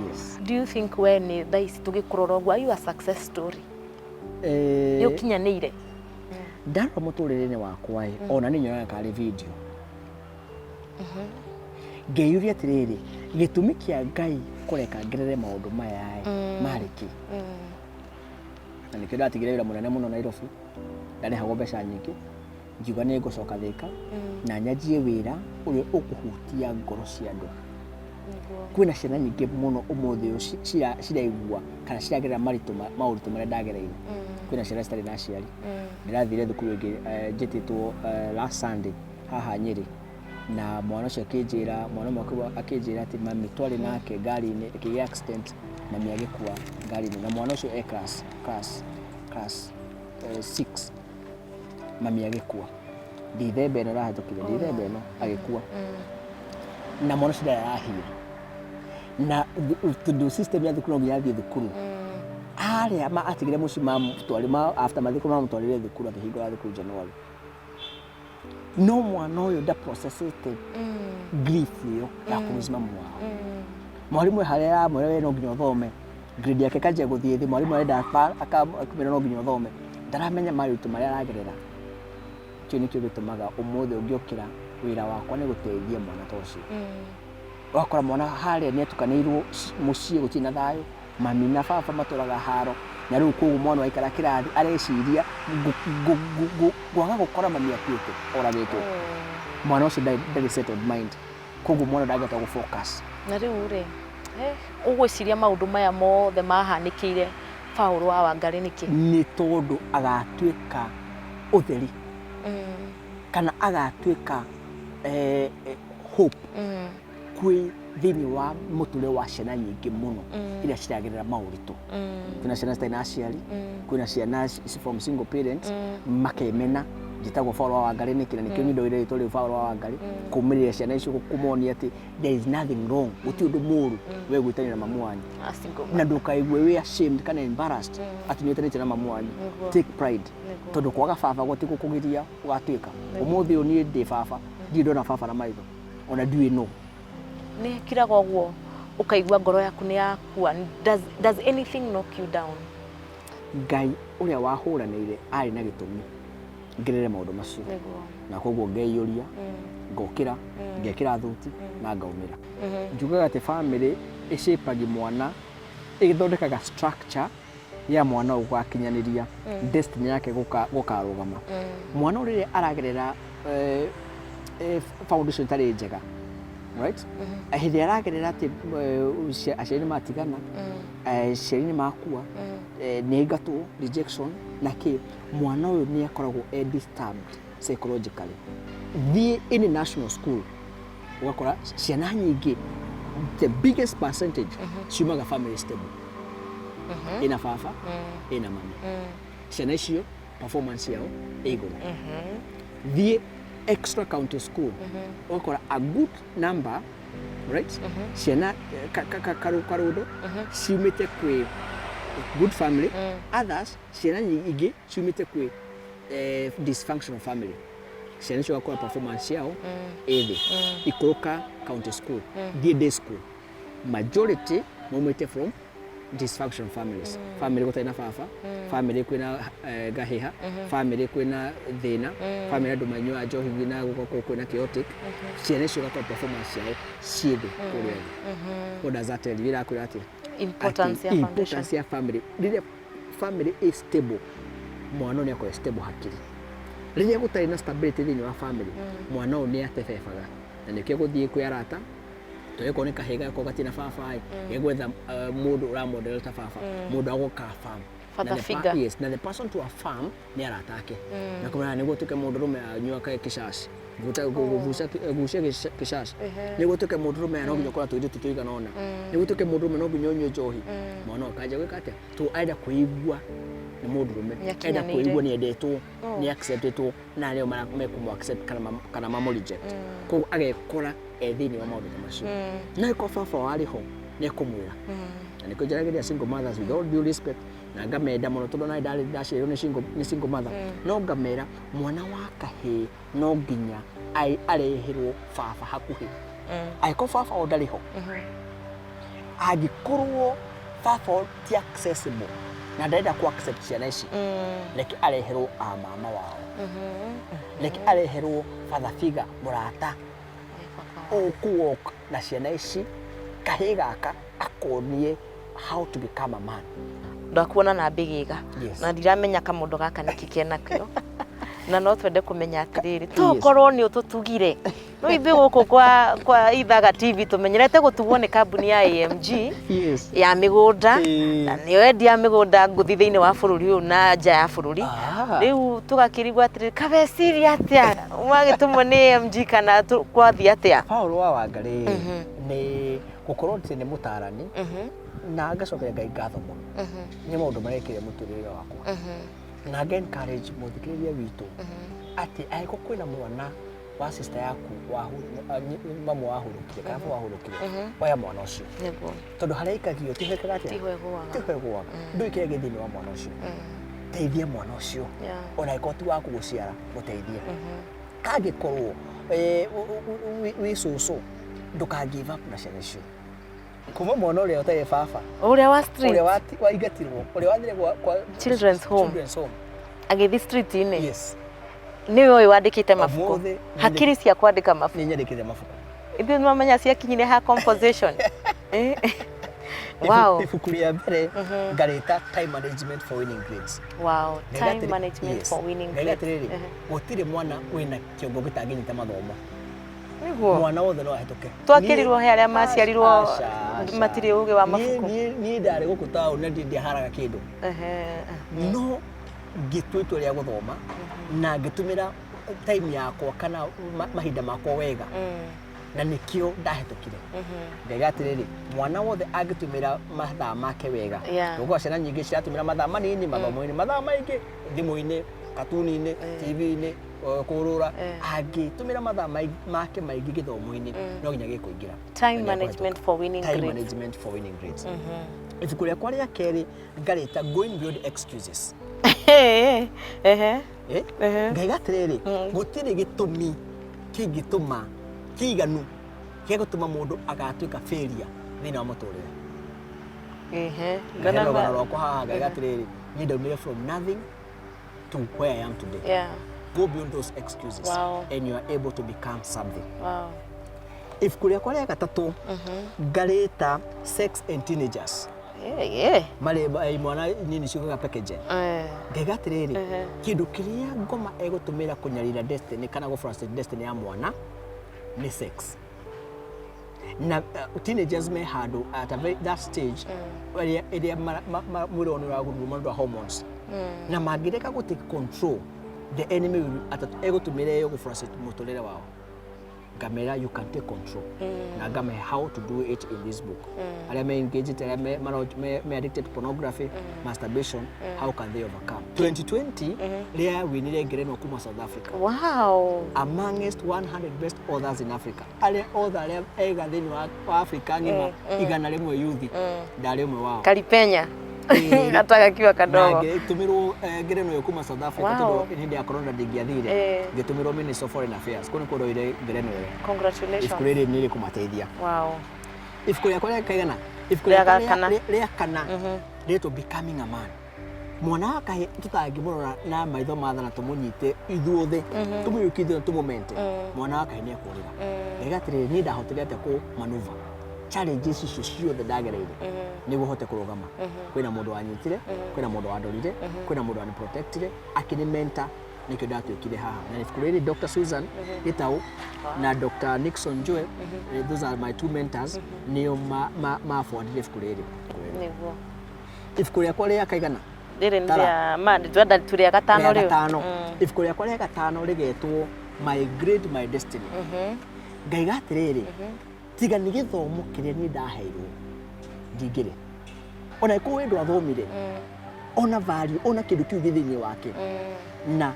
Yes. Do you think we nĩ thaa ici tũgĩkũrora ũguo, are you a success story? Nĩ ũkinyanĩire? Ndarora mũtũrĩre-inĩ wakwa ĩ, ona niĩ nyonaga karĩ video, ngeyũria atĩrĩrĩ, gĩtũmi kĩa Ngai kũreka ngerere maũndũ maya ĩ marĩ kĩ? Na nĩkĩo ndatigire wĩra mũnene mũno Nairobi, ndarĩhagwo mbeca nyingĩ, ngiuga nĩ ngũcoka Thĩka na nyanjie wĩra ũrĩa ũkũhutia ngoro cia andũ. Kwĩna ciana nyingĩ mũno ũmũthĩ ũyũ ciraigua kana ciragerera maritũ maũritũ marĩa ndagereire. Kwĩna ciana citarĩ na aciari. Ndĩrathire thukuru ĩngĩ njĩtĩtwo last Sunday haha Nyĩrĩ, na mwana ũcio akĩnjĩra, mwana ũmwe akĩnjĩra atĩ mami twarĩ nake ngari-inĩ ĩkĩgĩa accident, mami agĩkua ngari-inĩ, na mwana ũcio e class 6, mami agĩkua Dithemba ĩno ĩrahĩtũkire, Dithemba ĩno agĩkua, na mwana ũcio ndarĩ arahia na tondũ system ya thukuru no nginya athiĩ thukuru. Arĩa atigire mũciĩ mamũtwari after mathiko mamũtwarire thukuru, akĩhingũra thukuru January, no mwana ũyũ nda processĩte grief ĩyo ya kũlose mamu wao. Mwarimũ harĩa aramwĩra, "We no nginya ũthome," grade yake ĩkanjia gũthiĩ thĩ. Mwarimũ arenda akamwĩra no nginya ũthome, ndaramenya maritũ marĩa aragerera. Kĩu nĩkĩo gĩtũmaga ũmũthĩ ũngĩũkĩra, wĩra wakwa nĩ gũteithia mwana ta ũcio. Ũgakora mwana harĩa nĩ atukanĩirwo mũciĩ, gũtirĩ na thayũ, mami na baba matũraga haro, na rĩu koguo mwana aikara kĩrathi areciria kwaga gũkora mami akuĩte, oragĩtwo. Mwana ũcio ndarĩ settled mind, koguo mwana ndangĩhota gũ focus. Na rĩu rĩ, ũgwĩciria maũndũ maya mothe mahanĩkĩire Paũlũ wa Wangarĩ nĩkĩ? Nĩ tondũ agatuĩka ũtheri kana agatuĩka hope kwĩ thĩinĩ wa mũtũrĩre wa ciana nyingĩ mũno iria ciragerera maũritũ. Kwĩna ciana citarĩ na aciari, kwĩna ciana from single parents makemena, njĩtagwo Paũlũ wa Wangarĩ nĩkĩ? Na nĩkĩo niĩ ndoire rĩtwa rĩu Paũlũ wa Wangarĩ, kũmĩrĩria ciana icio, kũmonia atĩ there is nothing wrong, gũtirĩ ũndũ mũũru we gwĩtanĩra mamu wanyu. A single Na ndũkaigue wĩ ashamed kana embarrassed atĩ nĩ wĩtanĩte na mamu wanyu. Take pride, tondũ kwaga baba gũtigũkũgiria ũgatuĩka. Ũmũthĩ ũyũ niĩ ndĩ baba, ndirĩ ndona baba na maitho, ona ndiũĩ nũ. Nĩ kiraga ũguo ũkaigua ngoro yaku nĩ yakua? Does anything knock you down? Ngai ũrĩa wahũranĩire arĩ na gĩtũmi ngerere maũndũ macio, na koguo ngeiyũria, ngokĩra, ngekĩra thuti na ngaumĩra. Njugaga atĩ family ĩcĩpagi mwana, ĩthondekaga structure ya mwana ũyũ gũgakinyanĩria destiny yake, gũkarũgama. Mwana ũyũ rĩrĩa aragerera foundation ĩtarĩ njega, right, hĩndĩ ĩrĩa aragerera atĩ aciari nĩ matigana, aciari nĩ makua, nĩ aingatwo, rejection na kĩ, mwana ũyũ nĩ akoragwo e disturbed psychologically. Thiĩ any national school, ũgakora ciana nyingĩ, the biggest percentage ciumaga family stable, ĩna baba, ĩna mami. Ciana icio performance yao ĩ igũrũ. Thiĩ extra county school, ũgakora a good number, right, ciana karũndo ciumĩte kwĩ good family. Others, ciana ingĩ ciumĩte kwĩ dysfunctional family, ciana icio ũgakora performance yao ĩ thĩ. Ikũrũka county school, thiĩ day school, majority Maumĩte from dysfunction families, family gũtarĩ na baba, family kwĩna ngahĩha, family kwĩna thĩna, family andũ manyuaga njohi na gũgakorwo kwĩna chaotic. Ciana icio ũgakora performance ciao ciĩ thĩ kũrĩa thĩ. What does that tell you? Ĩrakwĩra atĩa? Importance ya Atĩ foundation. Importance ya family. Rĩrĩa family is stable, mwana ũyũ nĩ akorwo stable hakiri. Rĩrĩa gũtarĩ na stability thĩinĩ wa family, mwana ũyũ nĩ atebebaga na nĩkĩo gũthiĩ kwĩ arata, tondũ nĩ kahĩĩ gakorwo gatirĩ na baba ĩ, gegwetha mũndũ ũramwendera ta baba, mũndũ agũka farm. Father Na the figure. Yes, na the person to affirm nĩ arata ake na kũmenya nĩguo ũtuĩke mũndũrũme, anyua kĩcaci, gucia kĩcaci. Nĩguo ũtuĩke mũndũrũme, no nginya ũkorwo tũirĩtu tũigana ũna. Nĩguo ũtuĩke mũndũrũme, no nginya ũnyue njohi. Mwana ũyũ akanjia gwĩka atĩa? To arenda kwĩigua nĩ mũndũrũme, arenda Nĩakinyanĩire. kwĩigua nĩ endetwo, nĩ acceptetwo na arĩa mekũmũ accept kana mamũ reject. Koguo agekora e thĩinĩ wa maũndũ ta macio. No ĩkorwo baba warĩ ho, nĩ ekũmwĩra. Na nĩkĩo njaragĩria single mothers with all due respect, na ngamenda mũno tondũ naĩ ndarĩ ndaciarirwo nĩ single mother, no ngamera mwana wa kahĩĩ no nginya areherwo baba hakuhĩ, angĩkorwo baba o ndarĩ ho, angĩkorwo baba o ti accessible na ndarenda ku accept ciana ici, reke areherwo a mama wao, reke areherwo father figure, mũrata ũkũ walk na ciana ici, kahĩĩ gaka akonie how to become a man. Ndakuona na mbĩgĩga. Yes. Na ndiramenya kamũndũ gaka nĩkĩ kenakĩo, na no twende kũmenya atĩrĩrĩ, tokorwo nĩ ũtũtugire no ithuĩ gũkũ kwa Ithaga TV tũmenyerete gũtugwo nĩ kambuni ya AMG ya mĩgũnda, na nĩyo endia mĩgũnda ngũthi thĩinĩ wa bũrũri ũyũ na nja ya bũrũri. Rĩu tũgakĩrigwo atĩrĩrĩ, kabeciria atĩa wagĩtũmwo nĩ AMG kana kwathiĩ atĩa? Paul wa Wangarĩ nĩ gũkorwo atĩ nĩ mũtarani na ngacokeria Ngai ngatho mũno nĩ maũndũ marekire mũtũrĩre wakwa, na nga encourage mũthikĩrĩria witũ atĩ angĩkorwo kwĩna mwana wa sister yaku mamu wahurũkire kana baba wahurũkire, oya mwana ũcio, tondũ harĩa aikagio tiho ĩkaga atĩa? Tiho ĩgũaga. Tiho ĩgũaga. Ndũĩ kĩrĩa gĩ thĩinĩ wa mwana ũcio. Teithia mwana ũcio, ona angĩkorwo ti waku gũciara, mũteithie. Angĩkorwo wĩ cũcũ, ndũka give up na ciana icio, kuma mwana ũrĩa ũtarĩ baba, ũrĩa wa street, ũrĩa waingatirwo, ũrĩa wathire kwa Children's home. Children's home. Agĩthiĩ street-inĩ. Nĩwe ũyũ wandĩkĩte mabuku. Ũmũthĩ Hakiri cia kwandĩka mabuku. Nĩ nyandĩkĩte mabuku. Ithuĩ nĩmamenya ciakinyire ha composition. Wow. Ibuku rĩa mbere ngarĩta Time Management for Winning Grades. Wow, Time Management for Winning Ngaiga Grades. atĩrĩrĩ, gũtirĩ mwana wĩna kĩongo gĩtangĩnyita mathomo. Mwana wothe no ahĩtũke. Twakĩrirwo he arĩa maciarirwo Aca, aca. matirĩ ũgĩ wa mabuku. Niĩ ndarĩ gũkũ taũni na ndiaharaga kĩndũ, no ngĩtua itua rĩa gũthoma na ngĩtũmĩra time yakwa kana mahinda makwa wega, na nĩkĩo ndahĩtũkire. Ngaiga atĩrĩrĩ, mwana wothe angĩtũmĩra mathaa make wega, gũkorwo ciana nyingĩ ciratũmĩra mathaa manini mathomo-inĩ, mathaa maingĩ thimũ-inĩ, katuni-inĩ, TV-inĩ, kũrũra. Angĩtũmĩra mathaa make maingĩ gĩthomo-inĩ, no nginya gĩkũingĩra. Time Na nĩ Management ekũhĩtũka. for Winning Time Grades. Management for Winning Grades. Ibuku rĩakwa rĩa kerĩ ngarĩta Going Beyond Excuses. Eh? Ngaiga atĩrĩrĩ, gũtirĩ gĩtũmi kĩngĩtũma kĩiganu gĩa gũtũma mũndũ agatuĩka failure thĩinĩ wa mũtũrĩre. Ngaheana rũgano rwakwa haha, ngaiga atĩrĩrĩ, niĩ ndaumire from nothing to where I am today. Go beyond those excuses and you are able to become something. Ibuku rĩakwa rĩa gatatũ ngarĩta Sex and Teenagers. Marĩ imwana nini ciugaga package. Ngaiga atĩrĩrĩ, kĩndũ kĩrĩa ngoma ĩgũtũmĩra kũnyarira destiny kana gũ frustrate destiny ya mwana nĩ sex, na teenagers me handũ at a very, that stage ĩrĩa mwĩrĩ wao nĩ ũragũrwo nĩ ũndũ wa hormones, na mangĩreka gũ take control, the enemy will egũtũmĩra ĩyo gũ frustrate mũtũrĩre wao. Ngamera you can take control, na ngamahe how to do it in this book. Arĩa me engaged, arĩa me addicted to pornography, masturbation, how can they overcome? 2020 rĩa winire ngerenwa kuma South Africa amongst 100 best authors in Africa, arĩa othe arĩa ega thĩinĩ wa Africa ng'ima, 100 yuthi, ndarĩ ũmwe wao. Kalipenya hata gakiwa Na kadogo. ngĩtũmĩrwo ngerenwa ĩyo kuma South Africa, tondũ hĩndĩ ya corona ndingĩathire. Ngĩtũmĩrwo Minister of Foreign Affairs kũu nĩkuo ndoire ngerenwa ĩyo. Congratulations. Ibuku rĩrĩ nĩ rĩkũmateithia. Ibuku rĩakwa rĩa kaigana Ibuku Rĩa rĩakwa kana. rĩa kana rĩtwo Becoming a Man. Mwana wa kahĩ tũtangĩmũrora na maitho ma tha na tũmũnyite ithuothe, tũmũiyũkie ithuothe, tũmũmente, mwana wa kahĩ nĩ ekũrĩra. Ngaiga atĩrĩrĩ, niĩ ndahotire atĩa kũ maneuver challenges icio ciothe ndagereire nĩguo hote kũrũgama? Kwĩna mũndũ wanyitire, kwĩna mũndũ wandorire, kwĩna mũndũ waniprotectire, akĩnĩ mentor, nĩkĩo ndatuĩkire haha. Na ibuku rĩrĩ, Dr. Susan Gitau na Dr. Nixon Njue, those are my two mentors, nĩo mabwandire ibuku rĩrĩ. Ibuku rĩakwa rĩa kaigana? Rĩrĩ nĩ Tara. rĩa ma twenda rĩa gatano Rĩa rĩu. gatano. Ibuku rĩakwa rĩa gatano rĩgetwo My Grade, My Destiny. Ngaiga atĩrĩrĩ, tiga nĩ gĩthomo kĩrĩa niĩ ndaheirwo, ndingĩrĩ ona ĩkorwo we ndwathomire, ona value, ona kĩndũ kĩu gĩ thĩinĩ wake, na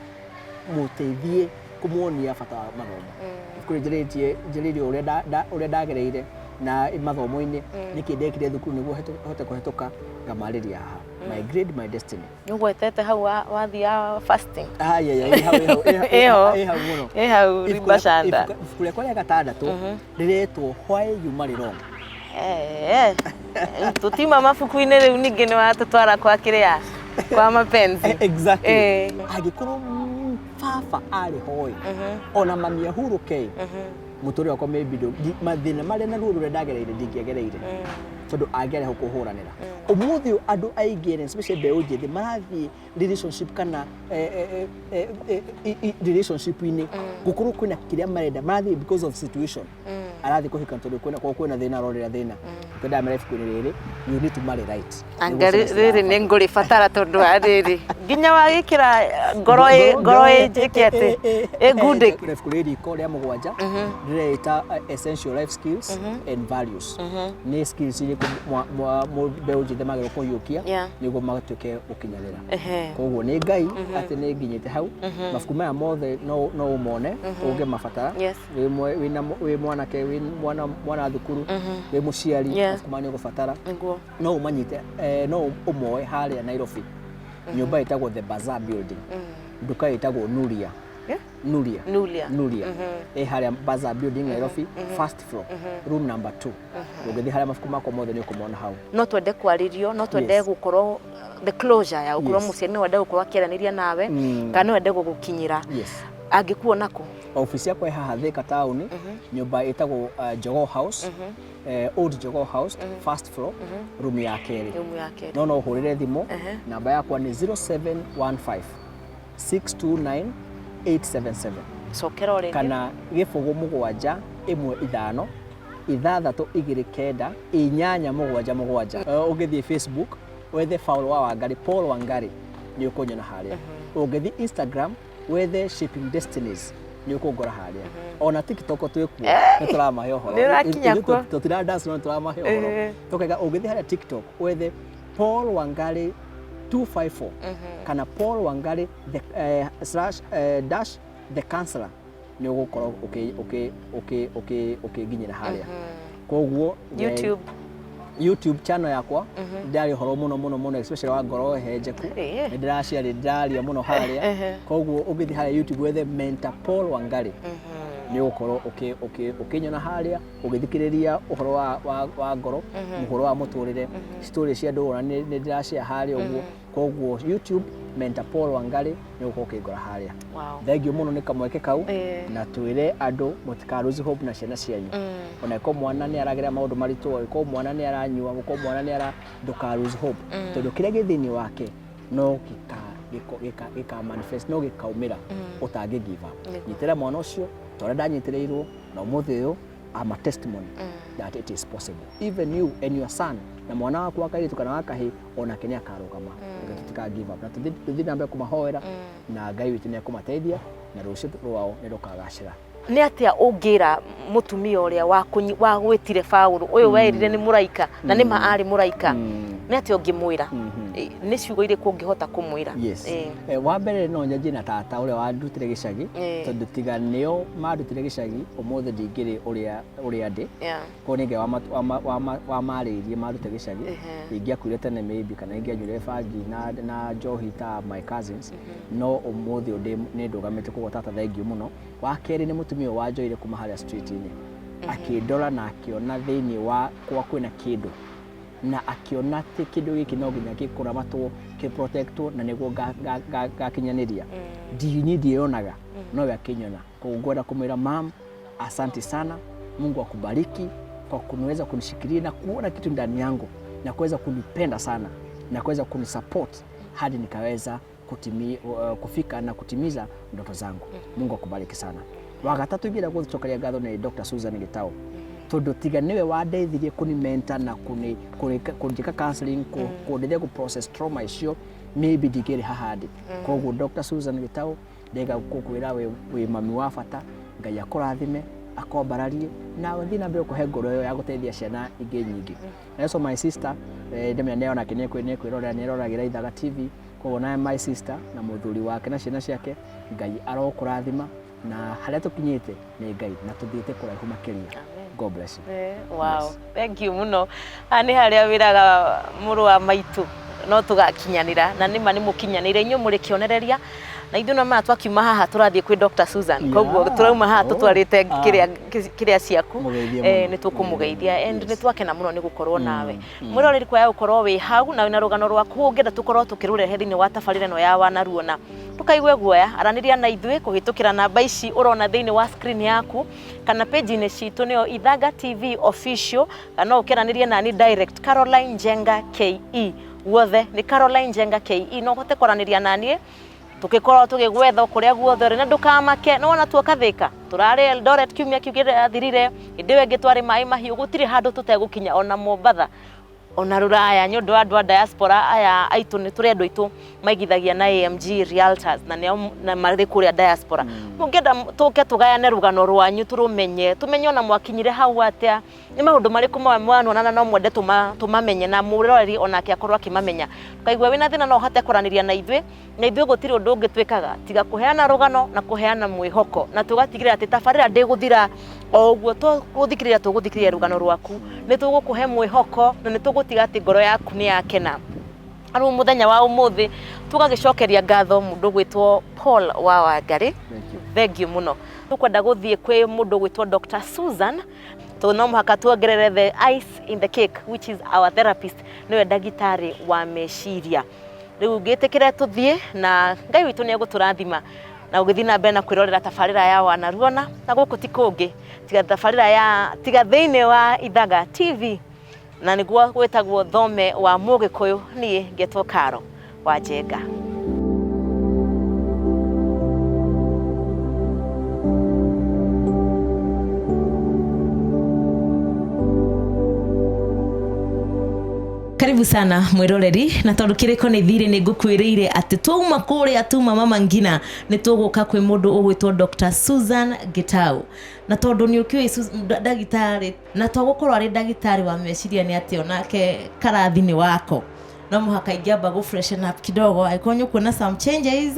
mũteithie kũmuonia bata wa mathomo. Ibuku rĩrĩ njarĩtie, njarĩirie ũrĩa ndagereire na mathomo-inĩ, nĩkĩ ndekire thukuru nĩguo hote kũhetũka, ngamarĩria haha, My Grade, My Destiny. Nĩ ũgwetete hau wathiaga fasting. Aya, ĩ hau, ĩ hau, ĩ hau, Ĩho. ĩ hau mũno. Ĩ hau. Ibuku Ribashanda. Ibuku rĩakwa rĩa gatandatũ rĩretwo Why You Marry Wrong. Tũtiuma mabuku-inĩ rĩu, ningĩ nĩ watũtwara kwa kĩrĩa kwa mapenzi. Exactly. Angĩkorwo baba arĩ hoe, ona mami ahurũke, mũtũrĩre wakwa maybe mathĩna marĩa na ruo rũrĩa ndagereire ndingĩagereire, tondũ angĩarĩ ho kũhũranĩra. Ũmũthĩ ũyũ andũ aingĩ, and especially mbeũ njĩthĩ, marathiĩ relationship kana relationship-inĩ gũkorwo kwĩna kĩrĩa marenda, marathiĩ because of situation, arathiĩ kũhika tondũ kwĩna kwao kwĩna thĩna, arorera thĩna. Kwenda ibuku-inĩ rĩrĩ, you need to marry right. Anga Nĩguo ciana rĩrĩ nĩ ngũrĩbatara, tondũ wa rĩrĩ nginya wagĩkĩra ngoro ngoro ĩnjĩke atĩ ĩngundĩke. Ibuku rĩ riko rĩa mũgwanja rĩreĩta Essential Life Skills and Values. Nĩ skills irĩkũ mbeũ njĩthĩ magĩrĩirwo kũhiũkia nĩguo matuĩke gũkinyanĩra? Koguo nĩ Ngai atĩ nĩ nginyĩte hau. Mabuku maya mothe no ũmone ũngĩmabatara. Wĩ mwanake, wĩ mwana thukuru, wĩ mũciari, mabuku maya nĩ ũgũbatara. No ũmanyite, no ũmoe harĩa Nairobi, nyũmba ĩtagwo The Bazaar Building, nduka ĩtagwo Nuria. Nuria. Nuria. Nuria ĩ harĩa Bazaar Building, Nairobi, first floor, room number 2. Ũngĩthiĩ harĩa, mabuku makwa mothe nĩ ũkũmona hau. No twende kwarĩrio, no twende gũkorwo the closure ya gũkorwo mũciari no wende gũkorwo akĩaranĩria nawe kana no wende gũgũkinyĩra, angĩkuona kũ? Ofici yakwa ĩ haha Thika taũni, nyũmba ĩtagwo Jogoo House, Old Jogoo House, first floor, room ya kerĩ. Rumu ya kerĩ. No ũhũrĩre thimũ, namba yakwa nĩ 0715 629 877. Cokera o rĩngĩ. Kana 071 5 6 2 9 8 7. Ũngĩthiĩ Facebook wethe Paul wa Wangari, Paul Wangari, nĩ ũkũnyona harĩa. Ũngĩthiĩ Instagram wethe Shaping Destinies, nĩ ũkũngora harĩa. Ona TikTok twĩkuo, nĩ tũramahe ũhoro. Nĩ ũrakinya Ithuĩ kuo. Tũtira dance, no nĩ tũramahe ũhoro. Tũkaiga ũngĩthiĩ harĩa TikTok wethe Paul Wangari 254 kana Paul Wangari the, slash dash the counselor, nĩ ũgũkorwo ũkĩnginyĩra harĩa. Koguo YouTube. YouTube channel yakwa ndarĩ ũhoro mũno mũno mũno, especially wa ngoro hehenjeku. Nĩ ndĩraciarĩ, ndĩraria mũno harĩa. Koguo ũngĩthiĩ harĩa YouTube wethe Mentor Paul Wangari, nĩ ũgũkorwo ũkĩnyona harĩa, ũgĩthikĩrĩria ũhoro wa ngoro, ũhoro wa mũtũrĩre, story cia andũ, ona nĩ ndĩracia harĩa ũguo. Koguo YouTube, Mentor Paul Wangari, nĩ ũgũkorwo ũkĩngora harĩa. Thengiũ mũno nĩ kamweke kau. Na twĩre andũ mũtika lose hope na ciana cianyu. Ona ĩkorwo mwana nĩ aragerera maũndũ maritũ, ĩkorwo mwana nĩ aranyua, gũkorwo mwana nĩ ara, ndũka lose hope, tondũ kĩrĩa gĩ thĩinĩ wake no gĩka manifest, no gĩkaumĩra, ũtangĩ give up. Nyitĩrĩra mwana ũcio ta ũrĩa ndanyitĩrĩirwo, na ũmũthĩ ũyũ I'm a testimony that it is possible. Even you and your son, na mwana waku wa kairĩtu kana wa kahĩĩ, onake nĩ akarũgama. Reke tũtika give up na tũthiĩ na mbere kũmahoera, na Ngai witũ nĩ ekũmateithia na rũciũ rwao nĩ rũkagacĩra. Nĩ atĩa ũngĩra mũtumia ũrĩa wagwĩtire Paũlũ ũyũ, werire nĩ mũraika, na nĩ ma arĩ mũraika? Nĩ atĩa ũngĩmwĩra? Nĩ ciugo irĩkũ ũngĩhota kũmwĩra? Yes. Wa mbere no nyanjie na tata ũrĩa wandutire gĩcagi, tondũ tiga nĩo mandutire gĩcagi, ũmũthĩ ndingĩrĩ ũrĩa ndĩ. Koguo nĩ Ngai wamarĩirie mandute gĩcagi. Ingĩakuire tene maybe, kana ingĩanyuire bangi na njohi ta my cousins, no ũmũthĩ ũyũ nĩ ndũgamĩte. Koguo tata, thengiũ mũno. Wa kerĩ nĩ mũtumia ũyũ wanjoire kuma harĩa street-inĩ, akĩndora na akĩona thĩinĩ wakwa kwĩna kĩndũ. Na akĩona atĩ kĩndũ gĩkĩ no nginya gĩkũramatwo, kĩ-protectwo, na nĩguo ngakinyanĩria. Niĩ ndiĩyonaga, nowe akĩnyona. Koguo ngwenda kũmwĩra, "Mam, asante sana, Mungu akubariki kwa kuniweza kunishikilia na kuona kitu ndani yangu na kuweza kunipenda sana na kuweza kunisupport hadi nikaweza kufika na kutimiza ndoto zangu. Mungu akubariki sana." Wa gatatũ ingĩenda gũcokeria ngatho nĩ Dr. Susan Gitau, tondũ tiga nĩwe wandeithirie kũni mentor na kũnjĩka counseling, kũndeithia kũ process trauma icio, maybe ndingĩrĩ haha ndĩ. Koguo Dr. Susan Gitau, ndĩga gũkwĩra wĩ mami wa bata. Ngai akũrathime, akwambararie na ũthiĩ na mbere kũhe ngoro ĩyo ya gũteithia ciana ingĩ nyingĩ. Na also my sister, ndĩmenya nĩ onake nĩ kwĩrorera, nĩ eroragĩra Ithaga TV. Koguo na my sister na mũthuri wake na ciana ciake, Ngai arokũrathima, na harĩa tũkinyĩte nĩ Ngai na tũthiĩte kũraihu makĩria. God bless you. Wow, thank you mũno. Haha nĩ harĩa wĩraga mũrũ wa maitũ no tũgakinyanĩra, na nĩma nĩ mũkinyanĩire, inyuĩ mũrĩ kĩonereria, na ithuĩ no maya twakiuma haha tũrathiĩ kwĩ Dr. Susan. Koguo tũrauma haha tũtwarĩte kĩrĩa ciaku. Mũgeithie mũno. Nĩ tũkũmũgeithia and nĩ twakena mũno nĩ gũkorwo nawe. Mwĩroreri, kwa gũkorwo wĩ hau na wĩna rũgano rwaku ũngĩenda tũkorwo tũkĩrũrehe thĩinĩ wa tabarĩra ĩno ya Wanaruona, ndũkaigue guoya, aranĩria na ithuĩ kũhĩtũkĩra namba ici ũrona thĩinĩ wa screen yaku kana page-inĩ citũ, nĩyo Ithanga TV Official, kana no ũkĩaranĩrie nani direct, Caroline Njenga KE. Guothe nĩ Caroline Njenga KE. No ũhote kwaranĩria naniĩ tũgĩkorwo tũgĩgwetha kũrĩa guothe ũrĩ, na ndũkamake. Nĩ wona tuoka Thĩka, tũrarĩ Eldoret kiumia kĩu kĩrathirire, hĩndĩ ĩyo ĩngĩ twarĩ Maĩ Mahiũ. Gũtirĩ handũ tũtegũkinya, ona Mombatha, ona rũraya, nĩ ũndũ wa andũ a diaspora aya aitũ. Nĩ tũrĩ andũ aitũ maigithagia na AMG Realtors na nĩo na marĩ kũrĩa diaspora. Mũngĩenda tũke tũgayane rũgano rwanyu, tũrũmenye, tũmenye ona mwakinyire hau atĩa, nĩ maũndũ marĩkũ mwanonana no mwende tũmamenye na mũroreri onake akorwo akĩmamenya. Ũkaigua wĩna thĩna, no ũhote kwaranĩria na ithuĩ, na ithuĩ gũtirĩ ũndũ ũngĩ twĩkaga tiga kũheana rũgano na kũheana mwĩhoko, na tũgatigĩrĩra atĩ tabarĩra ndĩgũthira o ũguo. Tũgũthikĩrĩria, tũgũthikĩrĩria rũgano rwaku, nĩ tũgũkũhe mwĩhoko na nĩ tũgũtiga atĩ ngoro yaku nĩ yakena. Rĩu mũthenya wa ũmũthĩ tũgagĩcokeria ngatho mũndũ ũgwĩtwo Paul wa Wangari. Thank you. Thank you mũno. Tũkwenda gũthiĩ kwĩ mũndũ ũgwĩtwo Dr. Susan, tondũ no mũhaka tuongerere the ice in the cake, which is our therapist, nĩwe ndagĩtarĩ wa meciria. Rĩu ngĩtĩkĩre tũthiĩ, na Ngai witũ nĩ egũtũrathima na ũgĩthiĩ na mbere na kwĩrorera tabarĩra ya Wanaruona, na gũkũ ti kũngĩ tiga tabarĩra ya tiga thĩinĩ wa Ithaga TV, na nĩguo gwĩtagwo Thome wa Mũgĩkũyũ. Niĩ ngetwo Karo wa Njenga. Karibu sana mwiroreri, na tondu kiriko ni thire, ni ngukwiriire ati twauma kuria tuma Mama Ngina ni tuguka kwi mundu ugwitwo Dr. Susan Gitau, na tondu ni ukiui ndagitari na to gukorwo ari ndagitari wa meciria, ni ati onake karathi ni wako, no muhaka ingĩamba gũ freshen up kidogo. Angĩkorwo nĩ ũkuona some changes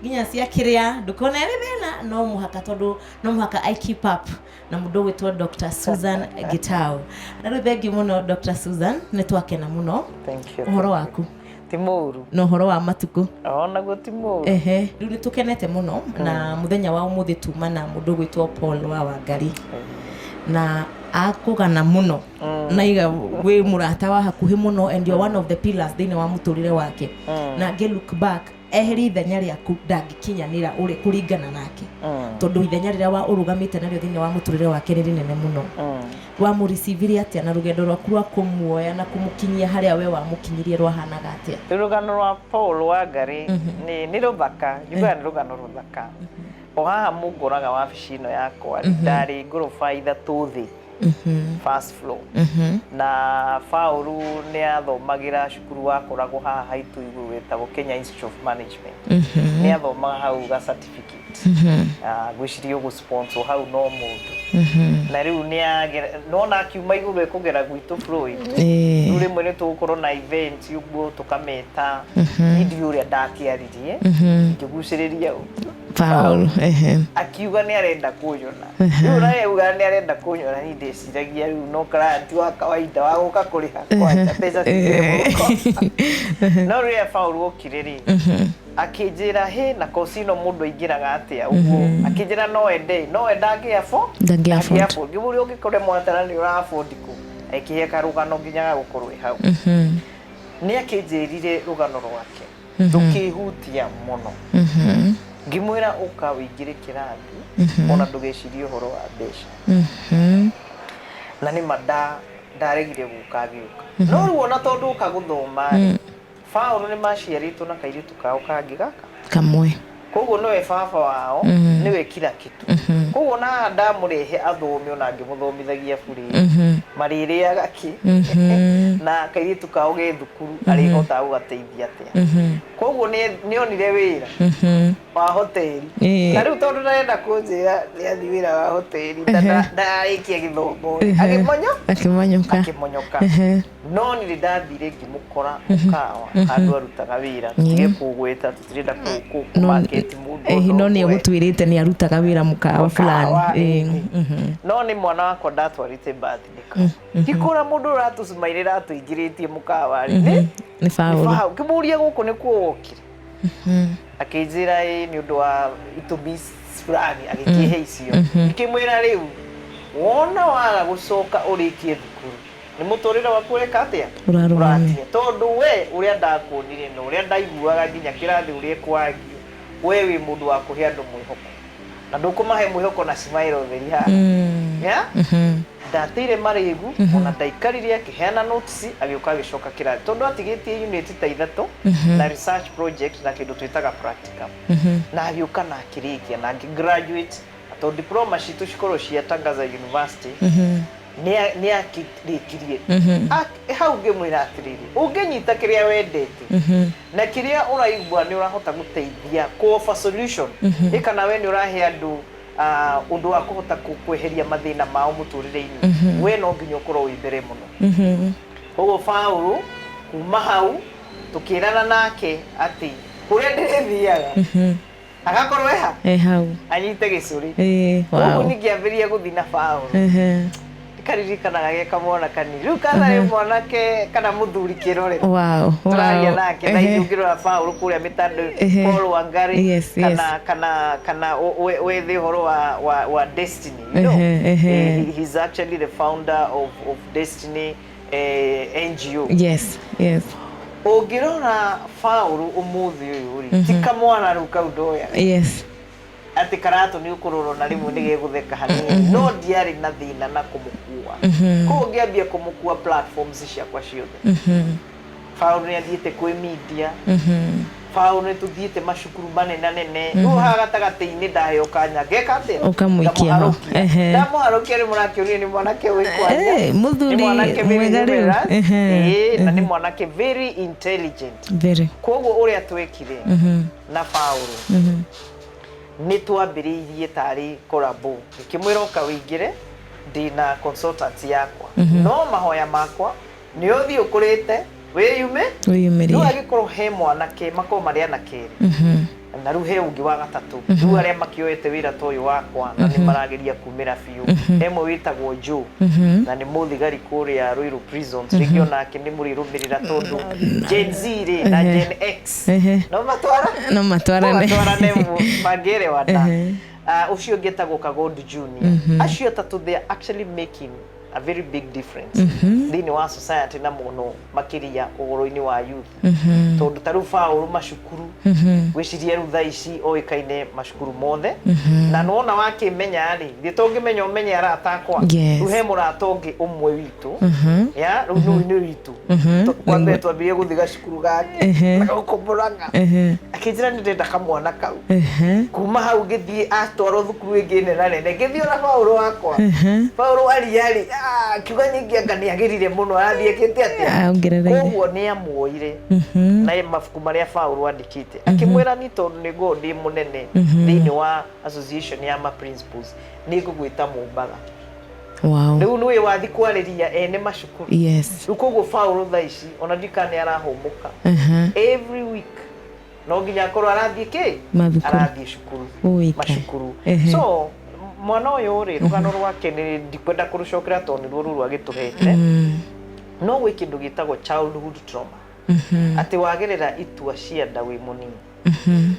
nginya cia kĩrĩa, ndũkona ĩrĩ thĩna, no mũhaka, tondũ no mũhaka I keep up na mũndũ ũgwĩtwo Dr. Susan Gitau. Na rĩu thengiũ mũno, Dr. Susan, nĩ twakena mũno. Thank you. Ũhoro waku? Ti mũru. Na ũhoro wa matukũ? Onaguo ti mũru. Ehe, rĩu nĩ tũkenete mũno na mũthenya wa ũmũthĩ tuma na mũndũ ũgwĩtwo Paul wa Wangari, na akũgana mũno na iga wĩ mũrata wa hakuhĩ mũno, and you're one of the pillars thĩinĩ wa mũtũrĩre wake, na ngĩ look back, eherie ithenya rĩaku, ndangĩkinyanĩra ũrĩa kũringana nake, tondũ ithenya rĩrĩa wa ũrũgamĩte narĩo thĩinĩ wa mũtũrĩre wake nĩ rĩnene mũno. Wamũricivire atĩa, na rũgendo rwaku rwa kũmuoya na kũmũkinyia harĩa we wamũkinyirie rwahanaga atĩa? Rĩu rũgano rwa Paul Wangari nĩ rũthaka, njugaga nĩ rũgano rũthaka. O haha mũngoraga wabici ĩno yakwa rĩ, ndarĩ ngoroba 3 thĩ, first floor, na Paul nĩ athomagĩra cukuru wakoragwo haha haitũ igũrũ wetagwo Kenya Institute of Management. Nĩ athomaga hau ga certificate. Ngwĩciria ũgũ sponsor hau no mũndũ, na rĩu nĩ nona akiuma igũrũ ekũgera gwitũ Floyd. Rĩu rĩmwe nĩ tũgũkorwo na event ũguo tũkameta. Niĩ ndiũĩ ũrĩa ndakĩaririe ngĩgucĩrĩria Paul, ehe. Akiuga nĩ arenda kũnyona. Rĩu naye auga nĩ arenda kũnyona, niĩ ndĩciragia rĩu no client wa kawaida wa gũka kũrĩha kwanja mbeca cingĩre mũhuko. No rĩrĩa Paul okire rĩ, akĩnjĩra hĩ na kosi ĩno mũndũ aingĩraga atĩa ũguo, akĩnjĩra no ende ndangĩ afford. Ndangĩ afford. Ngĩmũria, ũngĩkore mwatara nĩ ũra afford kũ? Agĩkĩhe karũgano nginya gagũkorwo ĩ hau. Nĩ akĩnjĩrire rũgano rwake rũkĩhutia mũno. Ngĩmwĩra, ũka wĩingĩre kĩrathi, ona ndũgecirie ũhoro wa mbeca. Na nĩma ndaregire gũka, agĩũka. No rĩu ona tondũ ũka gũthoma rĩ, Paũlũ nĩ maciarĩtwo na kairĩtu kao kangĩ gaka kamwe. Koguo nĩwe baba wao, nĩwe kila kitu. Koguo ona haha ndamũrehe athome, ona ngĩmũthomithagia burĩ, marĩrĩaga kĩ? Na kairĩtu kao ge thukuru, arĩhotaga gũgateithia atĩa? Koguo nĩ onire wĩra wa hoteli. Na rĩu tondũ ndarenda kũnjĩra nĩ athiĩ wĩra wa hoteli na ndararĩkia gĩthomo rĩ, akĩmonyo Akĩmonyoka. Akĩmonyoka. No nĩ ndathire ngĩmũkora mũkawa handũ arutaga wĩra, tũtige kũgweta, tũtirenda kũmarket mũndũ. No nĩ egũtwĩrĩte nĩ arutaga wĩra mũkawa fulani. Mũkawa, ĩĩ. No nĩ mwana wakwa ndatwarĩte birthday kau, ngĩkora mũndũ ũratũcumairĩra atũingĩrĩtie mũkawa rĩ nĩ nĩ Paũlũ. Paũlũ. Ngĩmũria, gũkũ nĩkuo wokire? Akĩnjĩra ĩ, nĩ ũndũ wa itũmi fulani, agĩkĩhe icio. Ngĩkĩmwĩra, rĩu wona waga gũcoka ũrĩkie thukuru, nĩ mũtũrĩre waku ũreka atĩa? Ũrarũgamia. Ũratia. Tondũ we ũrĩa ndakuonire na ũrĩa ndaiguaga nginya kĩrathi ũrĩa kwagio, we wĩ mũndũ wa kũhe andũ mwĩhoko, na ndũkũmahe mwĩhoko na smile ũtheri haha. Yeah? Ndateire marĩgu, ona ndaikarire akĩheana notes, agĩũka agĩcoka kĩrathi tondũ atigĩtie unit ta 3 na research project na kĩndũ twĩtaga practicum, na agĩũka na akĩrĩkia na akĩ graduate, na tondũ diploma citũ cikorwo cia Tangaza University, nĩ akĩrĩkirie. Hau ngĩmwĩra atĩrĩrĩ, ũngĩnyita kĩrĩa wendete na kĩrĩa ũraigua nĩ ũrahota gũteithia kũ offer solution ĩ, kana we nĩ ũrahe andũ ũndũ wa kũhota kweheria mathĩna mao mũtũrĩre-inĩ, we no nginya ũkorwo wĩ mbere mũno. Koguo Paũlũ kuma hau tũkĩrana nake atĩ kũrĩa ndĩrĩthiaga agakorwo eha E hau. Anyite gĩcũrĩ. Koguo ningĩambĩrĩria gũthiĩ na Paũlũ, karirikanaga ge kamwana kanini, rĩu kana rĩ mwanake kana mũthuri kĩrorero tũraria nake na ithuĩ ũngĩrora Paũlũ kũrĩa mĩtandao, Paul Wangari, kana wethe ũhoro wa Destiny. He's actually the founder of Destiny NGO. Ũngĩrora Paũlũ ũmũthĩ ũyũ rĩ, ti kamwana rĩu kau ndoyaga atĩ karatũ nĩ ũkũrora na rĩmwe nĩ gegũtheka hanini, no ndiarĩ na thĩna na kũmũkua. Koguo ngĩambia kũmũkua platforms ciakwa ciothe. Paũlũ nĩ athiĩte kwĩ media, Paũlũ nĩ tũthiĩte macukuru manenanene. Rĩu haha gatagatĩ-inĩ ndaheo kanya ngeka atĩa? Ũkamũikia ho. Ngamũharũkia. Ndamũharũkia nĩ mũrakĩonire nĩ mwanake wĩ kwanya. Mũthuri Nĩ mwanake very mwega rĩu. humorous. Na nĩ mwanake very intelligent. Very. Koguo ũrĩa twekire na Paũlũ, nĩ twambĩrĩirie tarĩ collabo. Ngĩkĩmwĩra, ũka wĩingĩre, ndĩna consultant yakwa, no mahoya makwa nĩ ũthiĩ ũkũrĩte wĩyume. Wĩyumĩrie. Rĩu angĩkorwo he mwanake, makorwo marĩ anake erĩ, na rĩu he ũngĩ wa gatatũ, rĩu arĩa makĩoete wĩra ta ũyũ wakwa na nĩ marageria kumĩra biũ. He ũmwe wĩtagwo Joe na nĩ mũthigari kũrĩa Ruiru Prisons. Rĩngĩ onake nĩ mũrĩrũmĩrĩra tondũ Gen Z rĩ na Gen X no matwara No matwarane. No matwarane mangĩerewana. Ũcio ũngĩ etagwo Kagondu Junior. Acio atatũ, they are actually making a very big difference thĩinĩ wa society, na mũno makĩria ũhoro-inĩ wa youth, tondũ ta rĩu Paũlũ macukuru, gwĩciria rĩu thaa ici oĩkaine macukuru mothe, na nĩwona wakĩmenya rĩ, thĩ tũngĩmenya ũmenye arata akwa. Rĩu he mũrata ũngĩ ũmwe witũ ya rĩu nĩ nĩ witũ. Kwa mbere twambirie gũthiĩ gacukuru gake na gũkũ Mũrang'a, akĩnjĩra nĩ ndĩrenda kamwana kau. Kuma hau ngĩthiĩ, atwarwo thukuru ĩngĩ nene ngĩthiĩ ona Paũlũ wakwa. Paũlũ ariarĩ akiuga nyingĩ anga nĩ agĩrire mũno, arathiĩ ekĩte atĩa? Aongerereire. Koguo nĩ amuoire na mabuku marĩa Paũlũ andĩkĩte, akĩmwĩra ni tondũ nĩ ngorwo ndĩ mũnene thĩinĩ wa association ya ma principals, nĩ ngũgwĩta Mũmbatha. Rĩu nĩwĩ wathi kwarĩria ene macukuru. Rĩu koguo Paũlũ thaa ici ona ndikana nĩ arahũmũka. Every week no nginya akorwo arathiĩ kĩ? Mathukuru. Arathiĩ cukuru. Ũĩte. Macukuru. So mwana ũyũ rĩ, rũgano rwake nĩ ndikwenda kũrũcokera tondũ nĩruo rũrũ agĩtũhete, no gwĩ kĩndũ gĩtagwo childhood trauma, atĩ wagerera itua cia nda wĩ mũnini.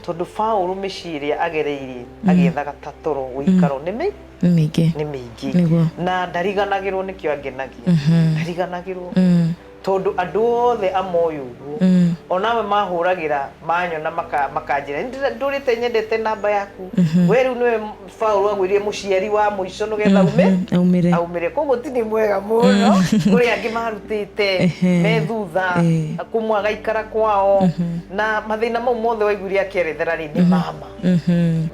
Tondũ Paũlũ mĩciĩ ĩrĩa agereire agĩethaga ta toro ũikaro nĩ mĩ Nĩ mĩingĩ. Nĩ mĩingĩ. Nĩguo. Na ndariganagĩrwo, nĩkĩo angenagia, ndariganagĩrwo tondũ andũ othe amoĩ ũguo, onawe mahũragĩra manyona makanjĩra, "Ndũrĩte nyendete namba yaku we, rĩu nĩwe Paũlũ agwĩrire mũciari wa mũico nĩgetha ume Aumĩre. Aumĩre." Koguo ti nĩ mwega mũno kũrĩ angĩ marutĩte me thutha, kũmwe agaikara kwao na mathĩna mau mothe waiguire akĩerethera rĩ, nĩ mama.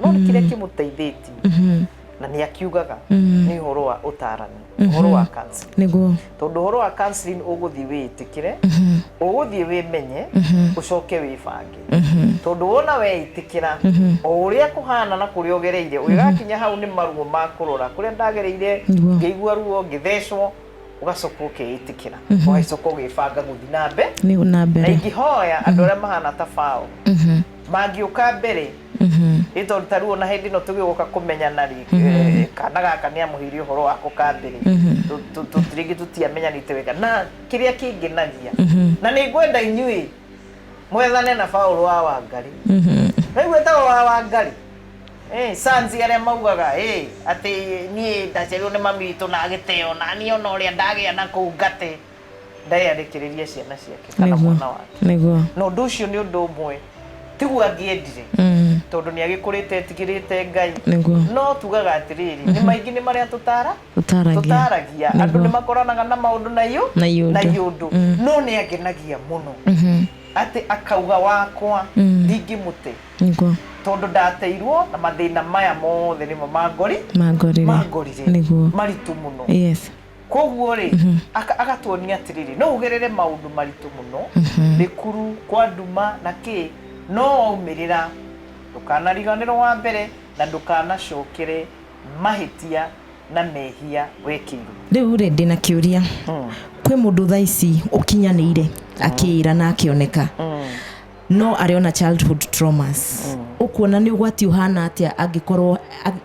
No nĩ kĩrĩa kĩmũteithĩtie na nĩ akiugaga nĩ ũhoro wa ũtarani, ũhoro wa counseling. Tondũ ũhoro wa counseling, ũgũthiĩ wĩĩtĩkĩre, ũgũthiĩ wĩmenye, ũcoke wĩbange, tondũ wona weĩtĩkĩra o ũrĩa kũhana na kũrĩa ũgereire, ũgĩgakinya hau nĩ maruo ma kũrora kũrĩa ndagereire, ngĩigua ruo, ngĩthecwo, ũgacoka ũkeĩtĩkĩra, ũgacoka ũgĩbanga gũthiĩ na mbere. Nĩ na Na mbere. ingĩhoya andũ arĩa mahana ta Paũlũ mangĩũka mbere, ĩ tondũ ta rĩu ona hĩndĩ ĩno tũgĩũka kũmenyana rĩ, kana gaka nĩ amũheire ũhoro wako ka mbere. Rĩngĩ tũtiamenyanĩte wega, na kĩrĩa kĩngenagia na nĩ ngwenda inyuĩ mwethane na Paũlũ wa Wangari. Rĩu etagwo wa Wangari. Sanzi arĩa maugaga atĩ niĩ ndaciarirwo nĩ mami witũ na agĩteo, na niĩ ona ũrĩa ndagĩa na kũu ngate ndayarĩkĩrĩria ciana ciake kana mwana wake. Na ũndũ ũcio nĩ ũndũ ũmwe tiguo angĩendire, tondũ nĩ agĩkũrĩte etigĩrĩte Ngai. No tugaga atĩrĩrĩ, nĩ maingĩ nĩ marĩa tũtara Tũtaragia. Tũtaragia andũ nĩ makoranaga na maũndũ na iũ Na iũndũ. Na iũndũ, no nĩ angenagia mũno atĩ akauga, "Wakwa ndingĩmũte, tondũ ndateirwo na mathĩna maya mothe nĩmo mangori Mangorire. Mangorire maritũ mũno." Koguo rĩ, agatuonia atĩrĩrĩ, no ũgerere maũndũ maritũ mũno, rĩkuru kwa nduma na kĩ, no waumĩrĩra ndũkanariganĩrwo wa mbere na ndũkanacokere mahĩtia na mehia wekĩirwo. Rĩu rĩ, ndĩna kĩũria. Kwĩ mũndũ thaa ici ũkinyanĩire akĩĩra na akĩoneka, no arĩ ona childhood traumas. Ũkuona nĩ ũgwati ũhana atĩa angĩkorwo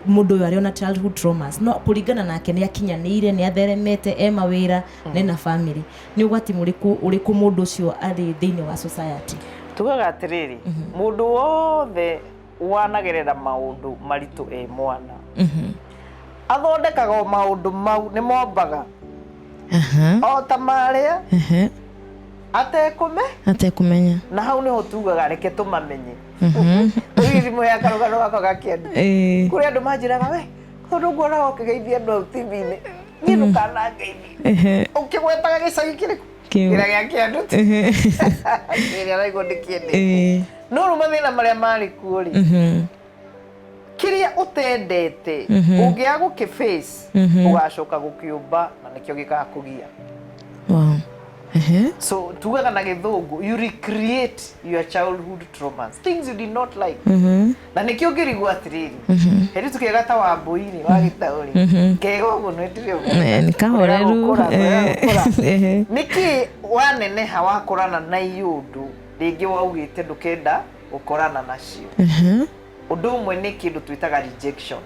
mũndũ ũyũ arĩ ona childhood traumas, no kũringana nake nĩ akinyanĩire, nĩ atheremete, e mawĩra, nena family? Nĩ ũgwati mũrĩkũ ũrĩkũ mũndũ ũcio arĩ thĩinĩ wa society? Tugaga atĩrĩrĩ, mũndũ wothe wanagerera maũndũ maritũ e mwana athondekaga o maũndũ mau nĩ mombaga o ta marĩa atekũme Atekũmenya. Na hau niho tugaga reke tũmamenye. Rĩu thimũ ya karũgano gakwa gakĩandu, kũrĩ andũ manjĩraga, "We, tondũ nguonaga ũkĩgeithia andũ hau TV-inĩ, niĩ ndũkanangeithie ũkĩgwetaga gĩcagi kĩrĩkũ?" Kĩu. Kĩrĩa gĩa kĩandu kĩrĩa araigua ndĩkĩendete. No rĩu mathĩna marĩa marĩ kuo rĩ, kĩrĩa ũtendete ũngĩaga gũkĩ face, ũgacoka gũkĩũmba na nĩkĩo gĩgakũgia. So tugaga na gĩthũngũ, you recreate your childhood traumas, things you did not like. Na nĩkĩo ngĩrigwo atĩrĩrĩ, hĩndĩ tũkĩaga ta wambũi rĩ, wa gĩtaũ rĩ, kega ũguo nwĩtire. Nĩ kahoreru. Nĩkĩ waneneha wakorana na iũndũ rĩngĩ waugĩte ndũkenda gũkorana nacio? Ũndũ ũmwe nĩ kĩndũ twĩtaga rejection,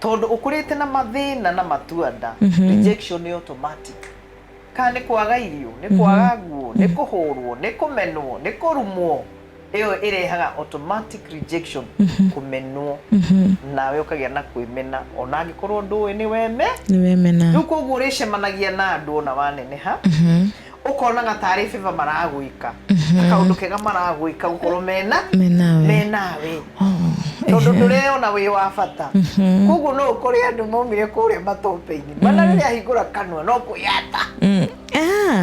tondũ ũkũrĩte na mathĩna na matuanda, rejection nĩ automatic. Kana nĩ kwaga irio, nĩ kwaga nguo, nĩ kũhũrwo, nĩ kũmenwo, nĩ kũrumwo, ĩyo ĩrehaga automatic rejection, kũmenwo, nawe ũkagĩa na kwĩmena ona angĩkorwo ndũĩ nĩ weme. Nĩ wemena. Rĩu koguo ũrĩcemanagia na andũ ona waneneha, ũkonaga tarĩ favor maragwĩka, ta kaũndũ kega maragwĩka gũkorwo mena Menawe. Menawe, tondũ ndũreyona wĩ wa bata. Koguo no ũkore andũ maumire kũrĩa matope-inĩ mana, rĩrĩa ahingũra kanua no kwĩyata,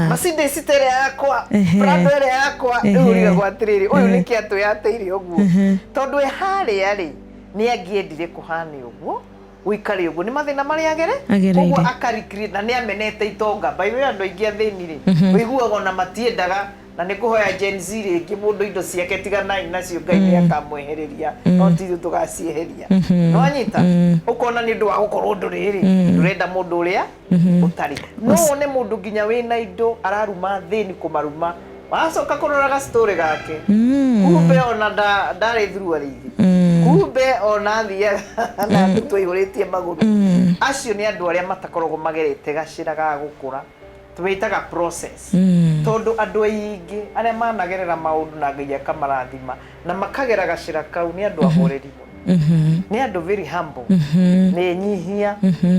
"Mercedes ta ĩrĩa yakwa, Prado ĩrĩa yakwa." Rĩu ũrigagwo atĩrĩrĩ, ũyũ nĩkĩ atwĩyatĩire ũguo? Tondũ e harĩa rĩ, nĩ angĩendire kũhana ũguo, gũikare ũguo, nĩ mathĩna marĩa agere Agereire. Koguo akarikiri na nĩ amenete itonga. By the way, andũ aingĩ athĩni rĩ, ũiguaga ona matiendaga, na nĩ kũhoya Gen Z rĩngĩ, mũndũ indo ciake tiganai nacio, Ngai nĩ akamwehereria, no ti ithuĩ tũgacieheria. Nĩwanyita? Ũkona nĩ ũndũ wa gũkorwo ndũrĩ rĩ, ndũrenda mũndũ ũrĩa ũtarĩ. No wone mũndũ nginya wĩna indo araruma thĩni, kũmaruma, wacoka kũrora gastory gake, kumbe ona ndarĩ thuruarĩ-inĩ, kumbe ona athiaga na andũ tũihũrĩtie magũrũ. Acio nĩ andũ arĩa matakoragwo magerete gacĩra ga gũkũra. Twĩtaga process. Tondũ andũ aingĩ arĩa managerera maũndũ na Ngai akamarathima na makagera gacĩra kau nĩ andũ ahoreri mũno. Nĩ andũ very humble. Nĩ enyihia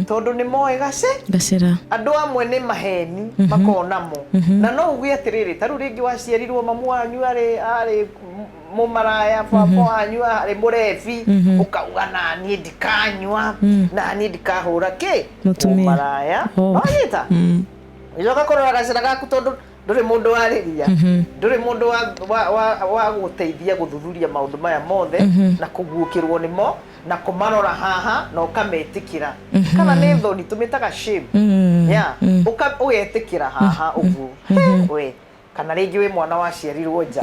tondũ nĩ moĩ gacĩra. Andũ amwe nĩ maheni makoragwo namo. Na no uge atĩrĩrĩ, ta rĩu rĩngĩ waciarirwo mamu wanyu arĩ mũmaraya, baba wanyu arĩ mũrebi, ũkauga naniĩ ndikanyua, naniĩ ndikahũra kĩ Mũtumia. Mũmaraya. Oh. Wanyita? Ũgĩcoka kũrora gacĩra gaku tondũ ndũrĩ mũndũ warĩria, ndũrĩ mũndũ wa gũteithia gũthuthuria maũndũ maya mothe na kũguũkĩrwo nĩmo na kũmarora haha na ũkametĩkĩra. Kana nĩ thoni tũmĩtaga shame. Yeah. Ũgetĩkĩra haha ũguo. We kana rĩngĩ wĩ mwana waciarirwo nja,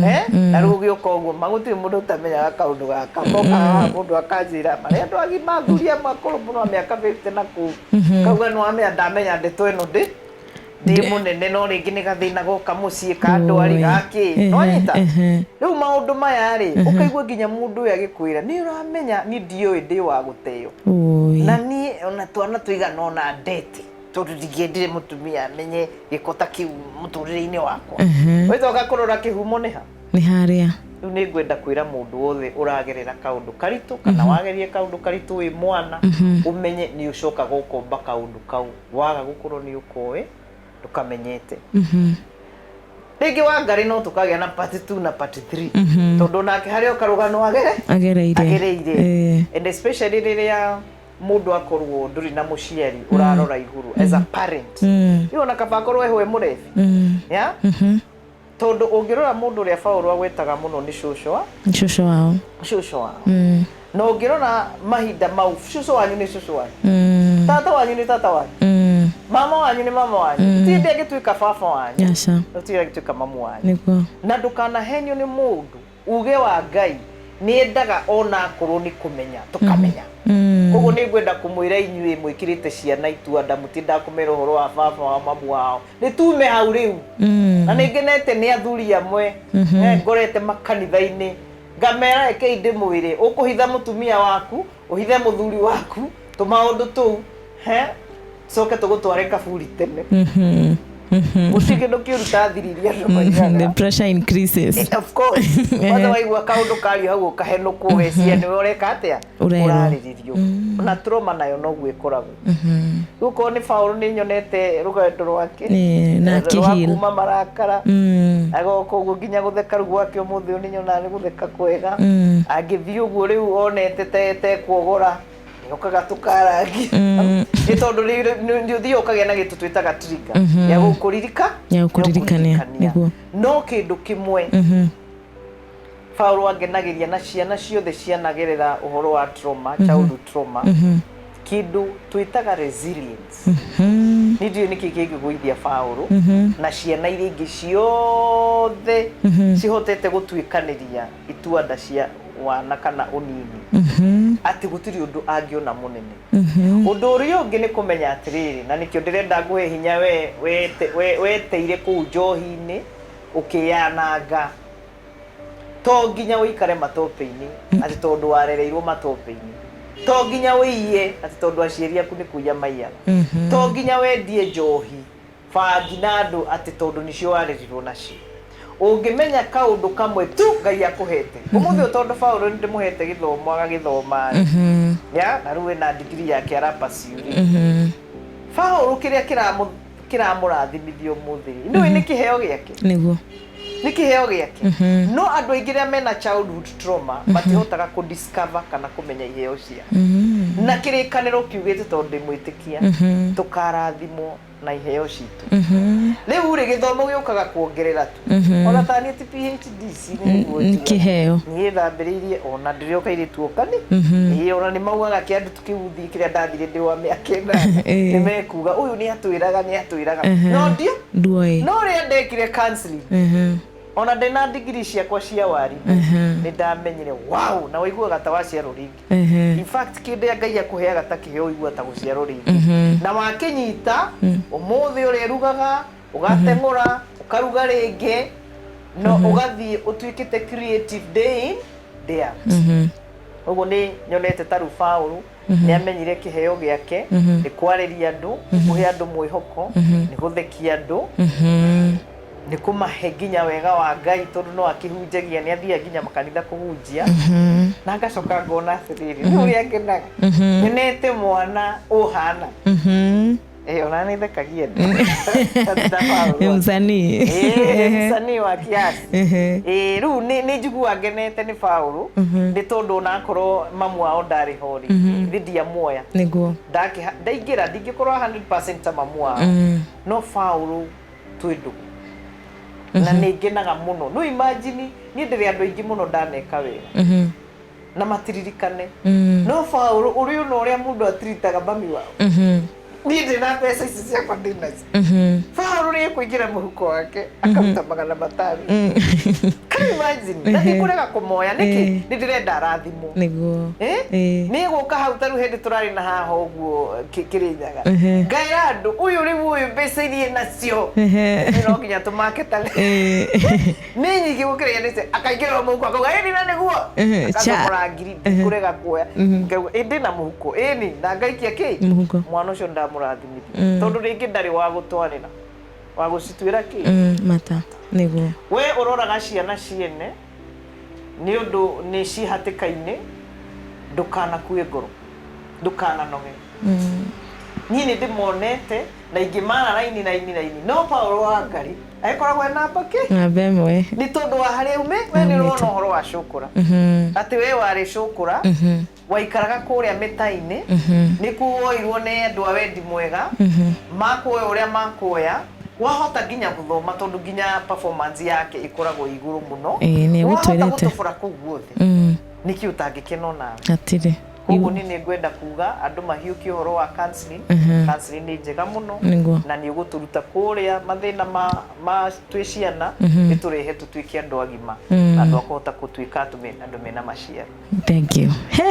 eh? Na rĩu ũgĩũka ũguo ma gũtirĩ mũndũ ũtamenyaga kaũndũ gaka mokaga haha mũndũ akanjĩra marĩa andũ agima athuri amwe akũrũ mũno a mĩaka 50 na kũu kauga nĩ wamenya ndamenya ndeto ĩno ndĩ mũnene no rĩngĩ nĩ gathĩna goka mũciĩ ka ndwari gakĩ nwanyita. Rĩu maũndũ maya rĩ, ũkaigua nginya mũndũ ũyũ agĩkwĩra nĩ ũramenya niĩ ndiũĩ ndĩ wa gũteo. Na niĩ ona twana tũigana ũna ndete tondũ ndingĩendire mũtumia amenye gĩko ta kĩu mũtũrĩre-inĩ wakwa. Wĩcoka kũrora kĩhumo nĩ ha? Nĩ harĩa. Rĩu nĩ ngwenda kwĩra mũndũ wothe ũragerera kaũndũ karitũ kana wageria kaũndũ karitũ wĩ mwana, ũmenye nĩ ũcokaga ũkomba kaũndũ kau waga gũkorwo nĩ ũkoĩ ndũkamenyete. Rĩngĩ Wangarĩ no tũkagĩa na part 2 na part 3 tondũ nake harĩ o karũgano agereire. Agereire. And especially rĩrĩa mũndũ akorwo ndũrĩ na mũciari ũrarora igũrũ as a parent, rĩu ona kaba akorwo eho e mũrebi, yeah? Tondũ ũngĩrora mũndũ ũrĩa Paũlũ agwetaga mũno nĩ cũcũ wa Cũcũ wao. Cũcũ wao. Na ũngĩrora mahinda mau, cũcũ wanyu nĩ cũcũ wanyu, tata wanyu nĩ tata wanyu, mama wanyu nĩ mama wanyu, ti hĩndĩ angĩtuĩka baba wanyu. Aca. Gũtirĩ angĩtuĩka mamu wanyu. Na ndũkanahenio nĩ mũndũ uge wa Ngai nĩ endaga ona akorwo nĩ kũmenya tũkamenya. Koguo nĩ ngwenda kũmwĩra inyuĩ mwĩkĩrĩte ciana itua nda, mũtiendaga kũmera ũhoro wa baba wao, mamu wao, nĩ tume hau rĩu. Na nĩ ngenete nĩ athuri amwe ngorete makanitha-inĩ ngamera, rekei ndĩmwĩre, ũkũhitha mũtumia waku, ũhithe mũthuri waku tũmaũndũ tũu, he coke tũgũtware kaburi tene. Gũtirĩ kĩndũ kĩũru ta thiri iria andũ moigaga. The pressure increases. Of course, kwanza waigua kaũndũ kario hau ũkahenũkwo ũgeciria nĩwe ũreka atĩa. Ũrerwo. Ũrarĩrĩrio. Na trauma nayo noguo ĩkoragwo. Rĩu korwo nĩ Paũlũ nĩ nyonete rũgendo rwake na rwa akĩheal. kuma marakara agoka ũguo nginya gũtheka. Rĩu gwake ũmũthĩ ũyũ nĩ nyonaga nĩ gũtheka kwega. Angĩthiĩ ũguo rĩu onete tekuogora okaga tũkarangia nĩ tondũ nĩ ũthiaga ũkagĩa na gĩtũ twĩtaga trigger ya gũkũririka. Ya gũkũririkania, nĩguo. No kĩndũ kĩmwe Paũlũ angenagĩria na ciana ciothe cianagerera ũhoro wa trauma, childhood trauma, kĩndũ twĩtaga resilience. Nĩ ndiũĩ nĩkĩ kĩngĩgũithia Paũlũ na ciana iria ingĩ ciothe cihotete gũtuĩkanĩria itua-nda cia wana kana ũnini atĩ gũtirĩ ũndũ angĩona mũnene. Ũndũ ũrĩa ũngĩ nĩ kũmenya atĩrĩrĩ, na nĩkĩo ndĩrenda ngũhe hinya we weteire kũu njohi-inĩ ũkĩyananga, to nginya ũikare matope-inĩ atĩ tondũ warereirwo matope-inĩ, to nginya ũiye atĩ tondũ aciari aku nĩ kũiya maiyaga, to nginya wendie njohi, bangi na andũ atĩ tondũ nĩcio warerirwo nacio. Ũngĩmenya kaũndũ kamwe tu Ngai akũhete ũmũthĩ ũyũ, tondũ Paũlũ nĩ ndĩmũhete gĩthomo agagĩthoma rĩ, ya na rĩu ena degree yake arapursue rĩ, Paũlũ kĩrĩa kĩramũrathimithia ũmũthĩ rĩ, nĩũĩ nĩ kĩheo gĩake. Nĩ kĩheo gĩake. No andũ aingĩ arĩa mena childhood trauma matihotaga kũ discover kana kũmenya iheo ciao. Na kĩrĩkanĩro kiugĩte, tondũ ndĩ mwĩtĩkia, tũkarathimwo na iheo citũ. Rĩu rĩ, gĩthomo gĩũkaga kuongerera tu. Ona ta niĩ ti PhD ci nĩguo Nĩ njugaga. Kĩheo. Niĩ ndambĩrĩirie ona ndĩrĩ o kairĩtu o kani. Ĩĩ, ona nĩ maugaga kĩandũ kĩu thiĩ kĩrĩa ndathire ndĩ wa mĩaka 8. Nĩ mekuga ũyũ nĩ atwĩraga, nĩ atwĩraga, no ndio Nduoĩ. No rĩrĩa ndekire counseling, ona ndĩna degree ciakwa cia warimũ, nĩ ndamenyire wow, na waiguaga ta waciarwo rĩngĩ. In fact, kĩndũ Ngai akũheaga ta kĩheo ũiguaga ta gũciarwo rĩngĩ na wakĩnyita ũmũthĩ ũrĩrugaga, ũgateng'ũra, ũkaruga rĩngĩ, no ũgathiĩ ũtuĩkĩte creative day in, day out. Ũguo nĩ nyonete ta rĩu Paũlũ. Nĩ amenyire kĩheo gĩake nĩ kwarĩria andũ, nĩ kũhe andũ mwĩhoko, nĩ gũthekia andũ, nĩ kũmahe nginya wega wa Ngai, tondũ no akĩhunjagia, nĩ athiaga nginya makanitha kũhunjia. Na ngacoka ngona atĩrĩrĩ, nĩ ũrĩa ngenaga nyenete mwana ũhana. Eh, ona nĩ thekagia andũ. Ta Paul. Nĩ msanii. Eh, msanii wa kiasi. Eh, rĩu nĩ njiguaga ngenete nĩ Paul, nĩ tondũ onakorwo mamu wao ndarĩ ho rĩ, ithe ndiamuoya. Nĩguo. Ndaingĩra ndingĩkorwo 100% ta mamu wao, no Paul twĩ ndũgũ na nĩ ngenaga mũno. No imagine, niĩ ndĩrĩ andũ aingĩ mũno ndaneka wega na matiririkane, no Paul ũrĩ ona ũrĩa mũndũ atiritaga mami wao. Niĩ ndĩ na mbeca ici ciakwa ndĩ nacio, Paul rĩ kũingĩra mũhuko wake akaruta 500. Can you imagine? Na ndikũrega kũmoya nĩkĩ? Nĩ ndĩrenda arathimwo. Nĩguo. Eh? Nĩ gũka hau ta rĩu hĩndĩ tũrarĩ na haha ũguo Kĩrĩnyaga, ngaĩra andũ ũyũ rĩu ũyũ mbeca iria nacio nĩ no nginya tũmake ta nĩ nyingĩ gũkĩra iria nĩcio. Akaingĩra o mũhuko akauga ĩni na nĩguo akacomora ngiri. Ndikũrega kuoya, ngauga ĩ ndĩ na mũhuko ĩni, na ngaikia kĩ Mũhuko. Mwana ũcio ndamũrathimithia, tondũ rĩngĩ ndarĩ wa gũtwarĩra wa gũcituĩra kĩ Mata nĩguo. We ũroraga ciana ciene nĩ ũndũ nĩ ciĩ hatĩka-inĩ, ndũkanakue ngoro, ndũkananoge. Niĩ nĩ ndĩmonete na ingĩ mara raini raini raini, no Paul wa Ngarĩ agĩkoragwo e namba kĩ? Namba ĩmwe. Nĩ tondũ wa harĩa ume. We nĩ ũrona ũhoro wa cũkũra, atĩ we warĩ cũkũra, waikaraga kũrĩa mĩta-inĩ, nĩkuo woirwo nĩ andũ a wendi mwega, makuoya ũrĩa makuoya, wahota nginya gũthoma, tondũ nginya performance yake ĩkoragwo ĩ igũrũ mũno. Ĩĩ, nĩ wahota egũtwĩrĩte. gũtobora kũu guothe, nĩkĩ ũtangĩkena onawe? Hatirĩ. Koguo niĩ nĩ ngwenda kuga andũ mahiũkie ũhoro wa counseling. Counseling nĩ njega mũno. Na nĩ ũgũtũruta kũrĩa mathĩna ma twĩ ciana, ĩtũrehe tũtuĩke andũ agima na andũ a kũhota gũtuĩka andũ mena maciaro. Thank you. He.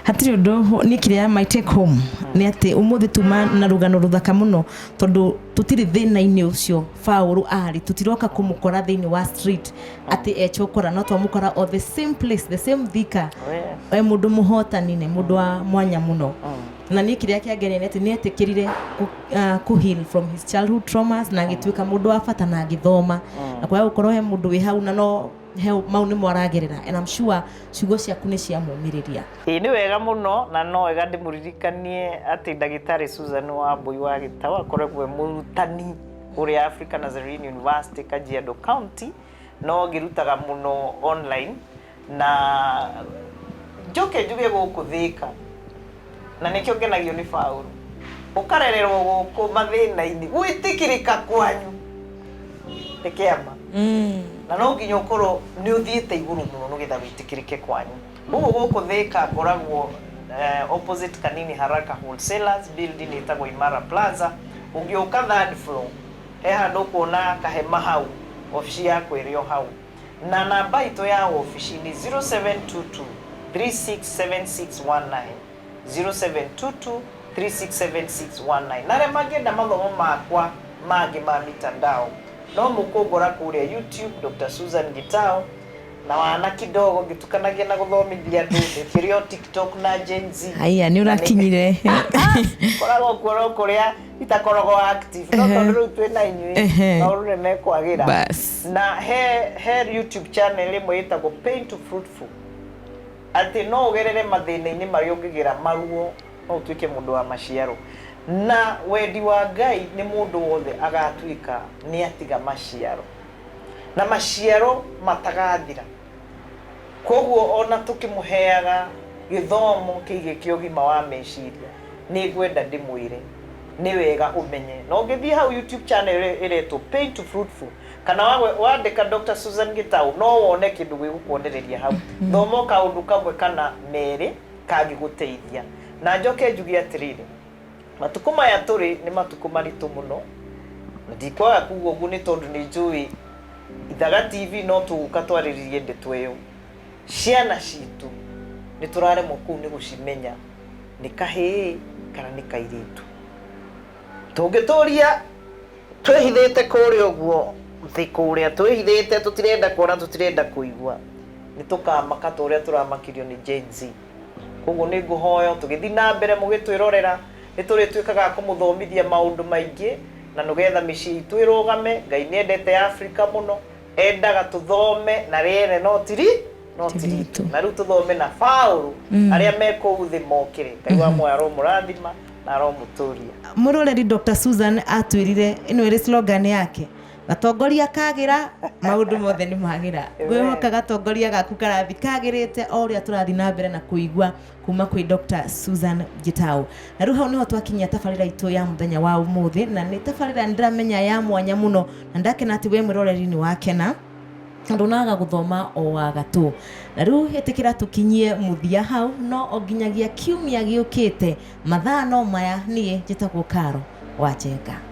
Hatirĩ ũndũ niĩ kĩrĩa my take home nĩ atĩ ũmũthĩ tuma na rũgano rũthaka mũno, tondũ tũtirĩ thĩna-inĩ ũcio Paũlũ arĩ, tũtiroka kũmũkora thĩinĩ wa street atĩ ecokora, no twamũkora o the same place, the same Thika. Oh, yes. E mũndũ mũhotani, nĩ mũndũ wa mwanya mũno. Na niĩ kĩrĩa kĩangenia nĩ atĩ nĩ etĩkĩrire kũ heal from his childhood traumas na agĩtuĩka mũndũ wa bata na agĩthoma, na kwaga gũkorwo he mũndũ wĩ hau na no he mau nĩmo aragerera, and I'm sure ciugo ciaku nĩ ciamũmĩrĩria. Ĩĩ, nĩ wega mũno, na no wega ndĩmũririkanie atĩ ndagĩtarĩ Susan Wambui wa Gĩtaũ akoragwo e mũrutani kũrĩa Africa Nazarene University, Kajiado County, no ngĩrutaga mũno online. Na njoke njuge gũkũ Thĩka, na nĩkĩo ngenagio nĩ Paũlũ, ũkarererwo gũkũ mathĩna-inĩ, gwĩtĩkĩrĩka kwanyu nĩ kĩama, na no nginya ũkorwo nĩ ũthiĩte igũrũ mũno nĩgetha wĩtĩkĩrĩke kwanyu. Koguo gũkũ Thĩka ngoragwo opposite Kanini Haraka Wholesalers, building ĩtagwo Imara Plaza. Ũngĩũka third floor, he handũ ũkuona kahema hau, obici yakwa ĩrĩ o hau. Na namba itũ ya obici nĩ 0722 367619, 0722 367619. Na arĩa mangĩenda mathomo makwa mangĩ ma mitandao, no mũkũngora kũrĩa YouTube, Dr. Susan Gitau, na wana kidogo ngĩtukanagia na gũthomithia andũ, ndĩkĩrĩ o TikTok na Gen Z. Haiya, nĩ ũrakinyire. Koragwo kuo no kũrĩa itakoragwo active, no tondũ rĩu twĩ na inyuĩ, maũndũ nĩ mekwagĩra. Bas. Na he YouTube channel ĩmwe ĩtagwo Pain to Fruitful, atĩ no ũgerere mathĩna-inĩ marĩa ũngĩgera maruo, no ũtuĩke mũndũ wa maciaro. Na wendi wa Ngai nĩ mũndũ wothe agatuĩka nĩ atiga maciaro, na maciaro matagathira. Koguo ona tũkĩmũheaga gĩthomo kĩgiĩ kĩa ũgima wa meciria, nĩ ngwenda ndĩmwĩre nĩ wega ũmenye, na ũngĩthiĩ hau YouTube channel ĩretwo Pain to Fruitful, kana wandĩka Dr. Susan Gitau, no wone kĩndũ gĩgũkuonereria hau. Thoma o kaũndũ kamwe kana merĩ kangĩgũteithia. Na njoke njuge atĩrĩrĩ, matukũ maya tũrĩ nĩ matukũ maritũ mũno, na ndikwaga kuga ũguo nĩ tondũ nĩ njũĩ Ithaga TV no tũgũka twarĩrĩrie ndeto ĩyo. Ciana citũ nĩ tũraremwo kũu nĩ gũcimenya nĩ kahĩĩ kana nĩ kairĩtu. Tũngĩtũria twĩhithĩte kũrĩa ũguo thĩ, kũrĩa twĩhithĩte, tũtirenda kuona, tũtirenda kũigua, nĩ tũkamaka ta ũrĩa tũramakirio nĩ Gen Z. Koguo nĩ ngũhoya tũgĩthiĩ na mbere mũgĩtwĩrorera, nĩ tũrĩtuĩkaga a kũmũthomithia maũndũ maingĩ na nĩgetha mĩciĩ itũ ĩrũgame. Ngai nĩ endete Afrika mũno, endaga tũthome na rĩene no tiri no Ti ti ritũ. ritũ. Na rĩu tũthome na Paũlũ arĩa me kũu thĩ mokĩre. Ngai wa muoyo aromũrathima na aromũtũria. Mũroreri Dr. Susan atwĩrire ĩno ĩrĩ slogan yake, gatongoria kagĩra maũndũ mothe nĩ magĩra. Ngwĩhoka gatongoria gaku karathi kagĩrĩte o ũrĩa tũrathiĩ na mbere na kũigua kuma kwĩ Dr. Susan Gitau. Na rĩu hau nĩho twakinyia tabarĩra itũ ya mũthenya wa ũmũthĩ, na nĩ tabarĩra nĩndĩramenya ya mwanya mũno, na ndakena atĩ we mwĩroreri nĩ wakena na ndũnaga gũthoma o wa gatũ. Na rĩu ĩtĩkĩra tũkinyie mũthia hau, no o nginyagia kiumia gĩũkĩte mathaa no maya, niĩ njĩtagwo Karo wa Njenga.